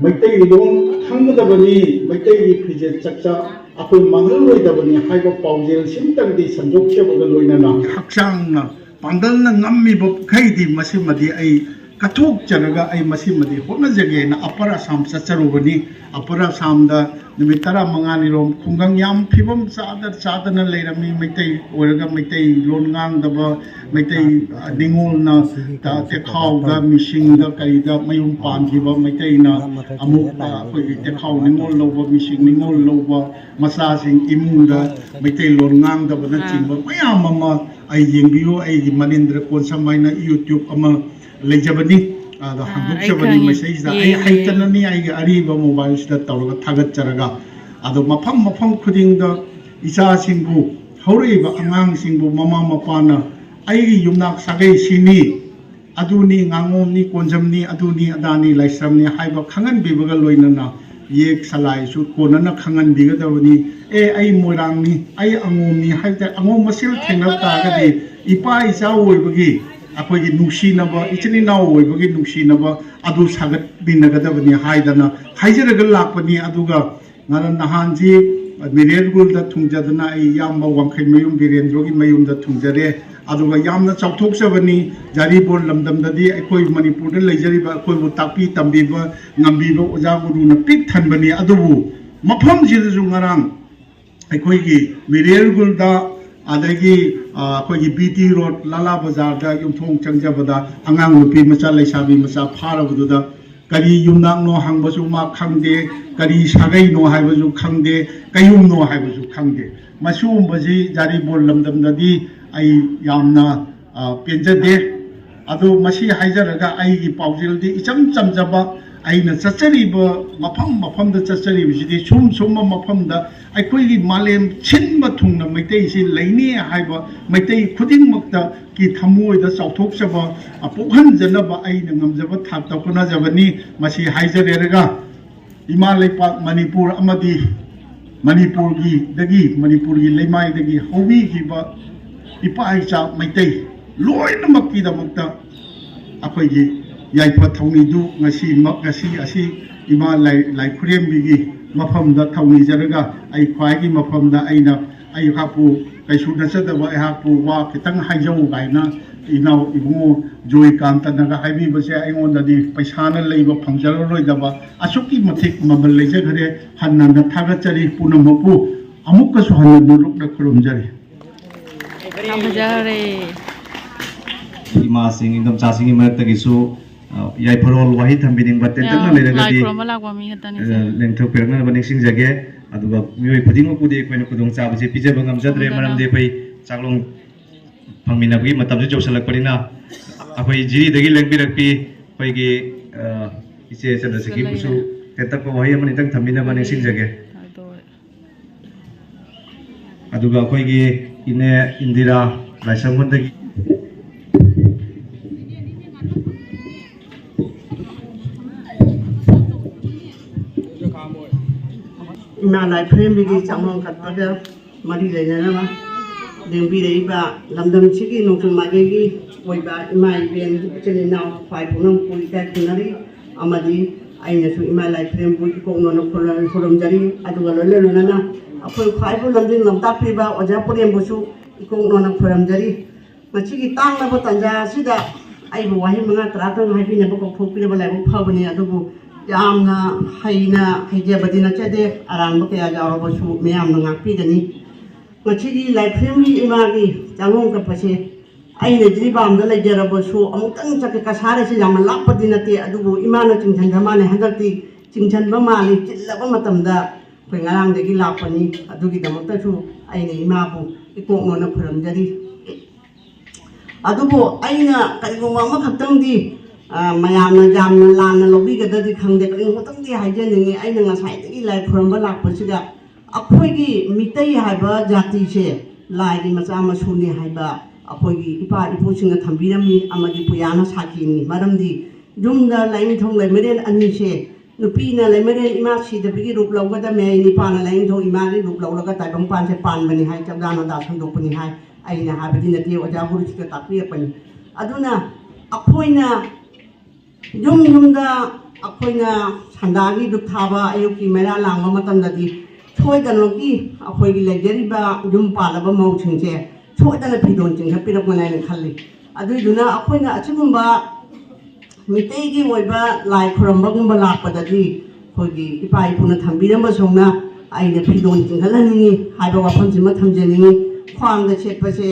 ꯃꯩꯇꯩꯂꯣꯟ ꯈꯪꯒꯗꯕꯅꯤ, ꯃꯩꯇꯩꯒꯤ ꯐꯤꯖꯦꯠ ꯆꯛꯆꯥ ꯑꯩꯈꯣꯏ ꯃꯥꯡꯍꯜꯂꯣꯏꯗꯕꯅꯤ ꯍꯥꯏꯕ ꯄꯥꯎꯖꯦꯜ ꯁꯤꯝꯇꯪꯗꯤ ꯁꯟꯗꯣꯛꯆꯕꯒ ꯂꯣꯏꯅꯅ ꯍꯛꯆꯥꯡꯅ ꯄꯥꯡꯒꯜꯅ ꯉꯝꯃꯤꯕ ꯃꯈꯩꯗꯤ ꯃꯁꯤꯃꯗꯤ ꯑꯩ ꯀꯠꯊꯣꯛꯆꯔꯒ ꯑꯩ ꯃꯁꯤꯃꯗꯤ ꯍꯣꯠꯅꯖꯒꯦꯅ Upper Assam ꯆꯠꯆꯔꯨꯕꯅꯤ꯫ Upper Assamꯗ ꯅꯨꯃꯤꯠ ꯇꯔꯥꯃꯉꯥꯅꯤꯔꯣꯝ ꯈꯨꯡꯒꯪ ꯌꯥꯝ ꯐꯤꯕꯝ ꯆꯥꯗ ꯆꯥꯗꯅ ꯂꯩꯔꯝꯃꯤ꯫ ꯃꯩꯇꯩ ꯑꯣꯏꯔꯒ ꯃꯩꯇꯩ ꯂꯣꯟ ꯉꯥꯡꯗꯕ, ꯃꯩꯇꯩ, ꯑ, ꯅꯤꯉꯣꯜꯅ ꯇ-, ꯇꯦꯈꯥꯎꯗ, ꯃꯤꯁꯤꯡꯗ, ꯀꯔꯤꯗ ꯃꯌꯨꯝ ꯄꯥꯟꯈꯤꯕ ꯃꯩꯇꯩꯅ ꯑꯃꯨꯛ, ꯑ, ꯑꯩꯈꯣꯏꯒꯤ ꯇꯦꯈꯥꯎ ꯅꯤꯉꯣꯜ ꯂꯧꯕ, ꯃꯤꯁꯤꯡ ꯅꯤꯉꯣꯜ ꯂꯧꯕ, ꯃꯆꯥꯁꯤꯡ ꯏꯃꯨꯡꯗ ꯃꯩꯇꯩꯂꯣꯟ ꯉꯥꯡꯗꯕꯅꯆꯤꯡꯕ ꯃꯌꯥꯝ ꯑꯃ ꯑꯩ ꯌꯦꯡꯕꯤꯌꯨ꯫ ꯑꯩꯒꯤ ꯃꯅꯤꯟꯗ꯭ꯔ ꯀꯣꯟꯁꯝ ꯍꯥꯏꯅ YouTube ꯑꯃ ꯂꯩꯖꯕꯅꯤ꯫ ꯑꯗꯣ ꯑꯥ, ꯑꯩ ꯍꯟꯗꯣꯛꯆꯕꯅꯤ ꯈꯪꯉꯦ꯫ ꯃꯁꯤꯗꯩꯁꯤꯗ꯫ ꯑꯩ ꯌꯦꯡꯉꯦ꯫ ꯍꯩꯇꯅꯅꯤ ꯑꯩꯒꯤ ꯑꯔꯤꯕ mobileꯁꯤꯗ ꯇꯧꯔꯒ ꯊꯥꯒꯠꯆꯔꯒ, ꯑꯗꯣ ꯃꯐꯝ ꯃꯐꯝ ꯈꯨꯗꯤꯡꯗ ꯏꯆꯥꯁꯤꯡꯕꯨ, ꯍꯧꯔꯛꯏꯕ ꯑꯉꯥꯡꯁꯤꯡꯕꯨ ꯃꯃꯥ ꯃꯄꯥꯅ ꯑꯩꯒꯤ ꯌꯨꯝꯅꯥꯛ ꯁꯥꯒꯩ ꯁꯤꯅꯤ, ꯑꯗꯨꯅꯤ, ꯉꯥꯉꯣꯝꯅꯤ, ꯀꯣꯟꯖꯝꯅꯤ, ꯑꯗꯨꯅꯤ, ꯑꯗꯥꯅꯤ, ꯂꯥꯏꯁ꯭ꯔꯝꯅꯤ ꯍꯥꯏꯕ ꯈꯪꯍꯟꯕꯤꯕꯒ ꯂꯣꯏꯅꯅ ꯌꯦꯛ ꯁꯂꯥꯏꯁꯨ ꯀꯣꯟꯅꯅ ꯈꯪꯍꯟꯕꯤꯒꯗꯕꯅꯤ꯫ ꯑꯦ, ꯑꯩ ꯃꯣꯏꯔꯥꯡꯅꯤ, ꯑꯩ ꯑꯉꯣꯝꯅꯤ ꯍꯥꯏꯕ ꯇꯥꯔꯦ, ꯑꯉꯣꯝ ꯃꯁꯦꯜ ꯊꯦꯡꯅꯕ ꯇꯥꯔꯒꯗꯤ ꯏꯄꯥ ꯏꯆꯥ ꯑꯣꯏꯕꯒꯤ ꯑꯩꯈꯣꯏꯒꯤ ꯅꯨꯡꯁꯤꯅꯕ, ꯏꯆꯤꯟ ꯏꯅꯥꯎ ꯑꯣꯏꯕꯒꯤ ꯅꯨꯡꯁꯤꯅꯕ ꯑꯗꯨ ꯁꯥꯒꯠꯃꯤꯟꯅꯒꯗꯕꯅꯤ ꯍꯥꯏꯗꯅ ꯍꯥꯏꯖꯔꯒ ꯂꯥꯛꯄꯅꯤ꯫ ꯑꯗꯨꯒ ꯉꯔꯥꯡ ꯅꯍꯥꯟꯁꯤ ꯃꯦꯔꯦꯟ ꯒꯨꯜꯗ ꯊꯨꯡꯖꯗꯅ ꯑꯩ ꯏꯌꯥꯝꯕ ꯋꯥꯡꯈꯩꯃꯌꯨꯝ ꯕꯤꯔꯦꯟꯗ꯭ꯔꯣꯒꯤ ꯃꯌꯨꯝꯗ ꯊꯨꯡꯖꯔꯦ꯫ ꯑꯗꯨꯒ ꯌꯥꯝꯅ ꯆꯥꯎꯊꯣꯛꯆꯕꯅꯤ, ꯌꯥꯔꯤꯄꯣꯛ ꯂꯝꯗꯝꯗꯗꯤ ꯑꯩꯈꯣꯏ ꯃꯅꯤꯄꯨꯔꯗ ꯂꯩꯖꯔꯤꯕ ꯑꯩꯈꯣꯏꯕꯨ ꯇꯥꯛꯄꯤ ꯇꯝꯕꯤꯕ ꯉꯝꯕꯤꯕ ꯑꯣꯖꯥ ꯒꯨꯔꯨꯅ ꯄꯤꯛ ꯊꯟꯕꯅꯤ꯫ ꯑꯗꯨꯕꯨ ꯃꯐꯝꯁꯤꯗꯁꯨ ꯉꯔꯥꯡ ꯑꯩꯈꯣꯏꯒꯤ ꯃꯦꯔꯦꯟ ꯒꯨꯜꯗ, ꯑꯗꯒꯤ ꯑ, ꯑꯩꯈꯣꯏꯒꯤ ꯕꯤ ꯇꯤ ꯔꯣꯗ, ꯂꯥꯂꯥ ꯕꯖꯥꯔꯗ ꯌꯨꯝꯊꯣꯡ ꯆꯪꯖꯕꯗ ꯑꯉꯥꯡ ꯅꯨꯄꯤ ꯃꯆꯥ, ꯂꯩꯁꯥꯕꯤ ꯃꯆꯥ ꯐꯥꯔꯕꯗꯨꯗ ꯀꯔꯤ ꯌꯨꯝꯅꯥꯛꯅꯣ ꯍꯪꯕꯁꯨ ꯃꯥ ꯈꯪꯗꯦ, ꯀꯔꯤ ꯁꯥꯒꯩꯅꯣ ꯍꯥꯏꯕꯁꯨ ꯈꯪꯗꯦ, ꯀꯌꯨꯝꯅꯣ ꯍꯥꯏꯕꯁꯨ ꯈꯪꯗꯦ꯫ ꯃꯁꯤꯒꯨꯝꯕꯁꯤ ꯌꯥꯔꯤꯄꯣꯛ ꯂꯝꯗꯝꯗꯗꯤ ꯑꯩ ꯌꯥꯝꯅ, ꯑ, ꯄꯦꯟꯖꯗꯦ꯫ ꯑꯗꯨ ꯃꯁꯤ ꯍꯥꯏꯖꯔꯒ ꯑꯩꯒꯤ ꯄꯥꯎꯖꯦꯜꯗꯤ ꯏꯆꯝ ꯆꯝꯖꯕ, ꯑꯩꯅ ꯆꯠꯆꯔꯤꯕ ꯃꯐꯝ ꯃꯐꯝꯗ ꯆꯠꯆꯔꯤꯕꯁꯤꯗꯤ ꯁꯨꯝ ꯁꯨꯝꯕ ꯃꯐꯝꯗ ꯑꯩꯈꯣꯏꯒꯤ ꯃꯥꯂꯦꯝ ꯁꯤꯟꯕ ꯊꯨꯡꯅ ꯃꯩꯇꯩꯁꯤ ꯂꯩꯅꯤ ꯍꯥꯏꯕ ꯃꯩꯇꯩ ꯈꯨꯗꯤꯡꯃꯛꯇꯒꯤ ꯊꯃꯣꯏꯗ ꯆꯥꯎꯊꯣꯛꯆꯕ, ꯑ, ꯄꯣꯛꯍꯟꯖꯅꯕ ꯑꯩꯅ ꯉꯝꯖꯕ ꯊꯥꯛꯇ ꯍꯣꯠꯅꯖꯕꯅꯤ꯫ ꯃꯁꯤ ꯍꯥꯏꯖꯔꯦꯔꯒ ꯏꯃꯥ ꯂꯩꯄꯥꯛ ꯃꯅꯤꯄꯨꯔ ꯑꯃꯗꯤ ꯃꯅꯤꯄꯨꯔꯒꯤꯗꯒꯤ, ꯃꯅꯤꯄꯨꯔꯒꯤ ꯂꯩꯃꯥꯏꯗꯒꯤ ꯍꯧꯕꯤꯈꯤꯕ ꯏꯄꯥ ꯏꯆꯥ ꯃꯩꯇꯩ ꯂꯣꯏꯅꯃꯛꯀꯤꯗꯃꯛꯇ ꯑꯩꯈꯣꯏꯒꯤ ꯌꯥꯏꯐ ꯊꯧꯅꯤꯗꯨ ꯉꯁꯤꯃꯛ, ꯉꯁꯤ ꯑꯁꯤ ꯏꯃꯥ ꯂꯥꯏ, ꯂꯥꯏ ꯈꯨꯔꯦꯝꯕꯤꯒꯤ ꯃꯐꯝꯗ ꯊꯧꯅꯤꯖꯔꯒ ꯑꯩ ꯈ꯭ꯋꯥꯏꯒꯤ ꯃꯐꯝꯗ ꯑꯩꯅ ꯑꯩꯍꯥꯛꯄꯨ ꯀꯩꯁꯨ ꯅꯠꯆꯗꯕ ꯑꯩꯍꯥꯛꯄꯨ ꯋꯥ ꯈꯤꯇꯪ ꯍꯥꯏꯖꯧ ꯀꯥꯏꯅ ꯏꯅꯥꯎ ꯏꯕꯨꯡꯉꯣ ꯖꯣꯏꯀꯥꯟꯇꯅꯒ ꯍꯥꯏꯕꯤꯕꯁꯦ ꯑꯩꯉꯣꯟꯗꯗꯤ ꯄꯩꯁꯥꯅ ꯂꯩꯕ ꯐꯪꯖꯔꯔꯣꯏꯗꯕ ꯑꯁꯨꯛꯀꯤ ꯃꯇꯤꯛ ꯃꯃꯜ ꯂꯩꯖꯈ꯭ꯔꯦ꯫ ꯍꯟꯅ ꯍꯟꯅ ꯊꯥꯒꯠꯆꯔꯤ ꯄꯨꯝꯅꯃꯛꯄꯨ꯫ ꯑꯃꯨꯛꯀꯁꯨ ꯍꯟꯅ ꯅꯣꯂꯨꯛꯅ ꯈꯨꯔꯨꯝꯖꯔꯤ꯫ ꯌꯥꯝ ꯐꯖꯈ꯭ꯔꯦ꯫ ꯏꯃꯥꯁꯤꯡ, ꯏꯟꯗꯣꯝꯆꯥꯁꯤꯡꯒꯤ ꯃꯔꯛꯇꯒꯤꯁꯨ, ꯑ, ꯌꯥꯏꯐꯔꯣꯜ ꯋꯥꯍꯩ ꯊꯝꯕꯤꯅꯤꯡꯕ ꯇꯦꯟꯇꯛꯅ ꯂꯥꯏ ꯂꯩꯔꯒꯗꯤ, ꯈꯨꯔꯨꯝꯕ ꯂꯥꯛꯄ ꯃꯤ ꯈꯛꯇꯅꯤ ꯑ, ꯁꯦ꯫ ꯂꯦꯡꯊꯣꯛꯄꯤꯔꯛꯅꯕ ꯅꯤꯡꯁꯤꯡꯖꯒꯦ꯫ ꯑꯗꯨꯒ ꯃꯤꯑꯣꯏ ꯈꯨꯗꯤꯡꯃꯛꯄꯨꯗꯤ ꯑꯩꯈꯣꯏꯅ ꯈꯨꯗꯣꯡꯆꯥꯕꯁꯦ ꯄꯤꯖꯕ ꯉꯝꯖꯗ꯭ꯔꯦ, ꯉꯝꯖꯗ꯭ꯔꯦ꯫ ꯃꯔꯝꯗꯤ ꯑꯩꯈꯣꯏ ꯆꯥꯛꯂꯣꯡ ꯐꯪꯃꯤꯟꯅꯕꯒꯤ ꯃꯇꯝꯁꯨ ꯌꯧꯁꯤꯜꯂꯛꯄꯅꯤꯅ꯫ ꯑꯩꯈꯣꯏ ꯖꯤꯔꯤꯗꯒꯤ ꯂꯦꯡꯕꯤꯔꯛꯄꯤ ꯑꯩꯈꯣꯏꯒꯤ, ꯑ, ꯏꯆꯦ ꯆꯟꯗ꯭ꯔꯁꯤꯀꯤꯕꯨꯁꯨ ꯇꯦꯟꯇꯛꯄ ꯋꯥꯍꯩ ꯑꯃꯅꯤꯇꯪ ꯊꯝꯕꯤꯅꯕ ꯅꯤꯡꯁꯤꯡꯖꯒꯦ꯫ ꯑꯗꯣ ꯑꯗꯨꯒ ꯑꯩꯈꯣꯏꯒꯤ ꯏꯅꯦ ꯏꯟꯗꯤꯔꯥ ꯂꯥꯏꯁ꯭ꯔꯝꯕꯟꯗꯒꯤ꯫ ꯏꯃꯥ ꯂꯥꯏ ꯈꯨꯔꯦꯝꯕꯤꯒꯤ ꯆꯥꯛꯃꯣꯟ ꯀꯠꯄꯒ ꯃꯔꯤ ꯂꯩꯅꯅꯕ ꯂꯦꯡꯕꯤꯔꯛꯏꯕ ꯂꯝꯗꯝꯁꯤꯒꯤ ꯅꯣꯡꯆꯨꯞ ꯃꯥꯏꯀꯩꯒꯤ ꯑꯣꯏꯕ ꯏꯃꯥ ꯏꯕꯦꯟ, ꯏꯆꯤꯜ ꯏꯅꯥꯎ, ꯈ꯭ꯋꯥꯏ ꯄꯨꯝꯅꯃꯛꯄꯨ ꯏꯀꯥꯏ ꯈꯨꯝꯅꯔꯤ꯫ ꯑꯃꯗꯤ ꯑꯩꯅꯁꯨ ꯏꯃꯥ ꯂꯥꯏ ꯈꯨꯔꯦꯝꯕꯨ ꯏꯀꯣꯛꯅꯣꯅ ꯈꯨꯔꯨꯝ-, ꯈꯨꯔꯨꯝꯖꯔꯤ꯫ ꯑꯗꯨꯒ ꯂꯣꯏꯅ ꯂꯣꯏꯅꯅ ꯑꯩꯈꯣꯏ ꯈ꯭ꯋꯥꯏꯕꯨ ꯂꯝꯖꯤꯡ ꯂꯝꯇꯥꯛꯄꯤꯕ ꯑꯣꯖꯥ ꯄꯨꯔꯦꯝꯕꯨꯁꯨ ꯏꯀꯣꯛꯅꯣꯅ ꯈꯨꯔꯨꯝꯖꯔꯤ꯫ ꯃꯁꯤꯒꯤ ꯇꯥꯡꯂꯕ ꯇꯥꯟꯖꯥ ꯑꯁꯤꯗ ꯑꯩꯕꯨ ꯋꯥꯍꯩ ꯃꯉꯥ ꯇꯔꯥꯇꯪ ꯍꯥꯏꯕꯤꯅꯕ ꯀꯧꯊꯣꯛꯄꯤꯔꯕ ꯂꯥꯏꯕꯛ ꯐꯕꯅꯤ꯫ ꯑꯗꯨꯕꯨ ꯌꯥꯝꯅ ꯍꯩꯅ ꯍꯩꯖꯕꯗꯤ ꯅꯠꯆꯗꯦ, ꯑꯔꯥꯟꯕ ꯀꯌꯥ ꯌꯥꯎꯔꯕꯁꯨ ꯃꯌꯥꯝꯅ ꯉꯥꯛꯄꯤꯒꯅꯤ꯫ ꯃꯁꯤꯒꯤ ꯂꯥꯏꯈ꯭ꯔꯦꯝꯒꯤ ꯏꯃꯥꯒꯤ ꯆꯥꯛꯃꯣꯟ ꯀꯠꯄꯁꯦ ꯑꯩꯅ ꯖꯤꯔꯤꯕꯥꯝꯗ ꯂꯩꯖꯔꯕꯁꯨ ꯑꯃꯨꯛꯇꯪ ꯆꯠꯀꯦ꯫ ꯀꯁꯥꯔ ꯑꯁꯤ ꯌꯥꯝꯅ ꯂꯥꯞꯄꯗꯤ ꯅꯠꯇꯦ, ꯑꯗꯨꯕꯨ ꯏꯃꯥꯅ ꯆꯤꯡꯁꯤꯟꯗ ꯃꯥꯜꯂꯦ, ꯍꯟꯗꯛꯇꯤ ꯆꯤꯡꯁꯤꯟꯕ ꯃꯥꯜꯂꯤ, ꯆꯤꯜꯂꯕ ꯃꯇꯝꯗ꯫ ꯑꯩꯈꯣꯏ ꯉꯔꯥꯡꯗꯒꯤ ꯂꯥꯛꯄꯅꯤ, ꯑꯗꯨꯒꯤꯗꯃꯛꯇꯁꯨ ꯑꯩꯅ ꯏꯃꯥꯕꯨ ꯏꯀꯣꯛꯅꯣꯅ ꯈꯨꯔꯨꯝꯖꯔꯤ꯫ ꯑꯗꯨꯕꯨ ꯑꯩꯅ ꯀꯔꯤꯒꯨꯝꯕ ꯑꯃꯈꯛꯇꯪꯗꯤ, ꯑ, ꯃꯌꯥꯝꯅ ꯌꯥꯝꯅ ꯂꯥꯟꯅ ꯂꯧꯕꯤꯒꯗ꯭ꯔꯗꯤ ꯈꯪꯗꯦ, ꯀꯔꯤꯒꯨꯝꯕꯇꯪꯗꯤ ꯍꯥꯏꯖꯅꯤꯡꯉꯤ꯫ ꯑꯩꯅ ꯉꯁꯥꯏꯗꯒꯤ ꯂꯥꯏ ꯈꯨꯔꯨꯝꯕ ꯂꯥꯛꯄꯁꯤꯗ ꯑꯩꯈꯣꯏꯒꯤ ꯃꯤꯇꯩ ꯍꯥꯏꯕ ꯖꯥꯇꯤꯁꯦ ꯂꯥꯏꯒꯤ ꯃꯆꯥ ꯃꯁꯨꯅꯤ ꯍꯥꯏꯕ ꯑꯩꯈꯣꯏꯒꯤ ꯏꯄꯥ ꯏꯄꯨꯁꯤꯡꯅ ꯊꯝꯕꯤꯔꯝꯃꯤ ꯑꯃꯗꯤ ꯄꯨꯌꯥꯅ ꯁꯥꯈꯤꯅꯤ꯫ ꯃꯔꯝꯗꯤ ꯌꯨꯝꯗ ꯂꯥꯏꯅꯤꯡꯊꯧ ꯂꯩꯃꯔꯦꯜ ꯑꯅꯤꯁꯦ, ꯅꯨꯄꯤꯅ ꯂꯩꯃꯔꯦꯜ ꯏꯃꯥ ꯁꯤꯗꯕꯒꯤ ꯔꯨꯞ ꯂꯧꯒꯗꯕꯅꯦ, ꯅꯨꯄꯥꯅ ꯂꯥꯏꯅꯤꯡꯊꯧ ꯏꯃꯥꯒꯤ ꯔꯨꯞ ꯂꯧꯔꯒ ꯇꯥꯏꯕꯪ ꯄꯥꯟꯁꯦ ꯄꯥꯟꯕꯅꯤ ꯍꯥꯏ, ꯆꯧꯗꯥ ꯅꯣꯗꯥ ꯁꯟꯗꯣꯛꯄꯅꯤ ꯍꯥꯏ꯫ ꯑꯩꯅ ꯍꯥꯏꯕꯗꯤ ꯅꯠꯇꯦ, ꯑꯣꯖꯥ ꯒꯨꯔꯨꯁꯤꯅ ꯇꯥꯛꯄꯤꯔꯛꯄꯅꯤ꯫ ꯑꯗꯨꯅ ꯑꯩꯈꯣꯏꯅ ꯌꯨꯝ ꯌꯨꯝꯗ ꯑꯩꯈꯣꯏꯅ ꯁꯟꯗꯥꯒꯤ ꯙꯨꯞ ꯊꯥꯕ, ꯑꯌꯨꯛꯀꯤ ꯃꯩꯔꯥ ꯂꯥꯡꯕ ꯃꯇꯝꯗꯗꯤ ꯁꯣꯏꯗꯅꯃꯛꯀꯤ ꯑꯩꯈꯣꯏꯒꯤ ꯂꯩꯖꯔꯤꯕ ꯌꯨꯝ ꯄꯥꯜꯂꯕ ꯃꯧꯁꯤꯡꯁꯦ ꯁꯣꯏꯗꯅ ꯐꯤꯗꯣꯟ ꯆꯤꯡꯈꯠꯄꯤꯔꯛꯄꯅꯦ ꯍꯥꯏꯅ ꯈꯜꯂꯤ꯫ ꯑꯗꯨꯏꯗꯨꯅ ꯑꯩꯈꯣꯏꯅ ꯑꯁꯤꯒꯨꯝꯕ ꯃꯤꯇꯩꯒꯤ ꯑꯣꯏꯕ ꯂꯥꯏ ꯈꯨꯔꯝꯕꯒꯨꯝꯕ ꯂꯥꯛꯄꯗꯗꯤ ꯑꯩꯈꯣꯏꯒꯤ ꯏꯄꯥ ꯏꯄꯨꯅ ꯊꯝꯕꯤꯔꯝꯕ ꯁꯣꯝꯅ ꯑꯩꯅ ꯐꯤꯗꯣꯟ ꯆꯤꯡꯈꯠꯍꯟꯅꯤꯡꯉꯤ ꯍꯥꯏꯕ ꯋꯥꯐꯝꯁꯤꯃ ꯊꯝꯖꯅꯤꯡꯉꯤ꯫ ꯈ꯭ꯋꯥꯡꯗ ꯁꯦꯠꯄꯁꯦ,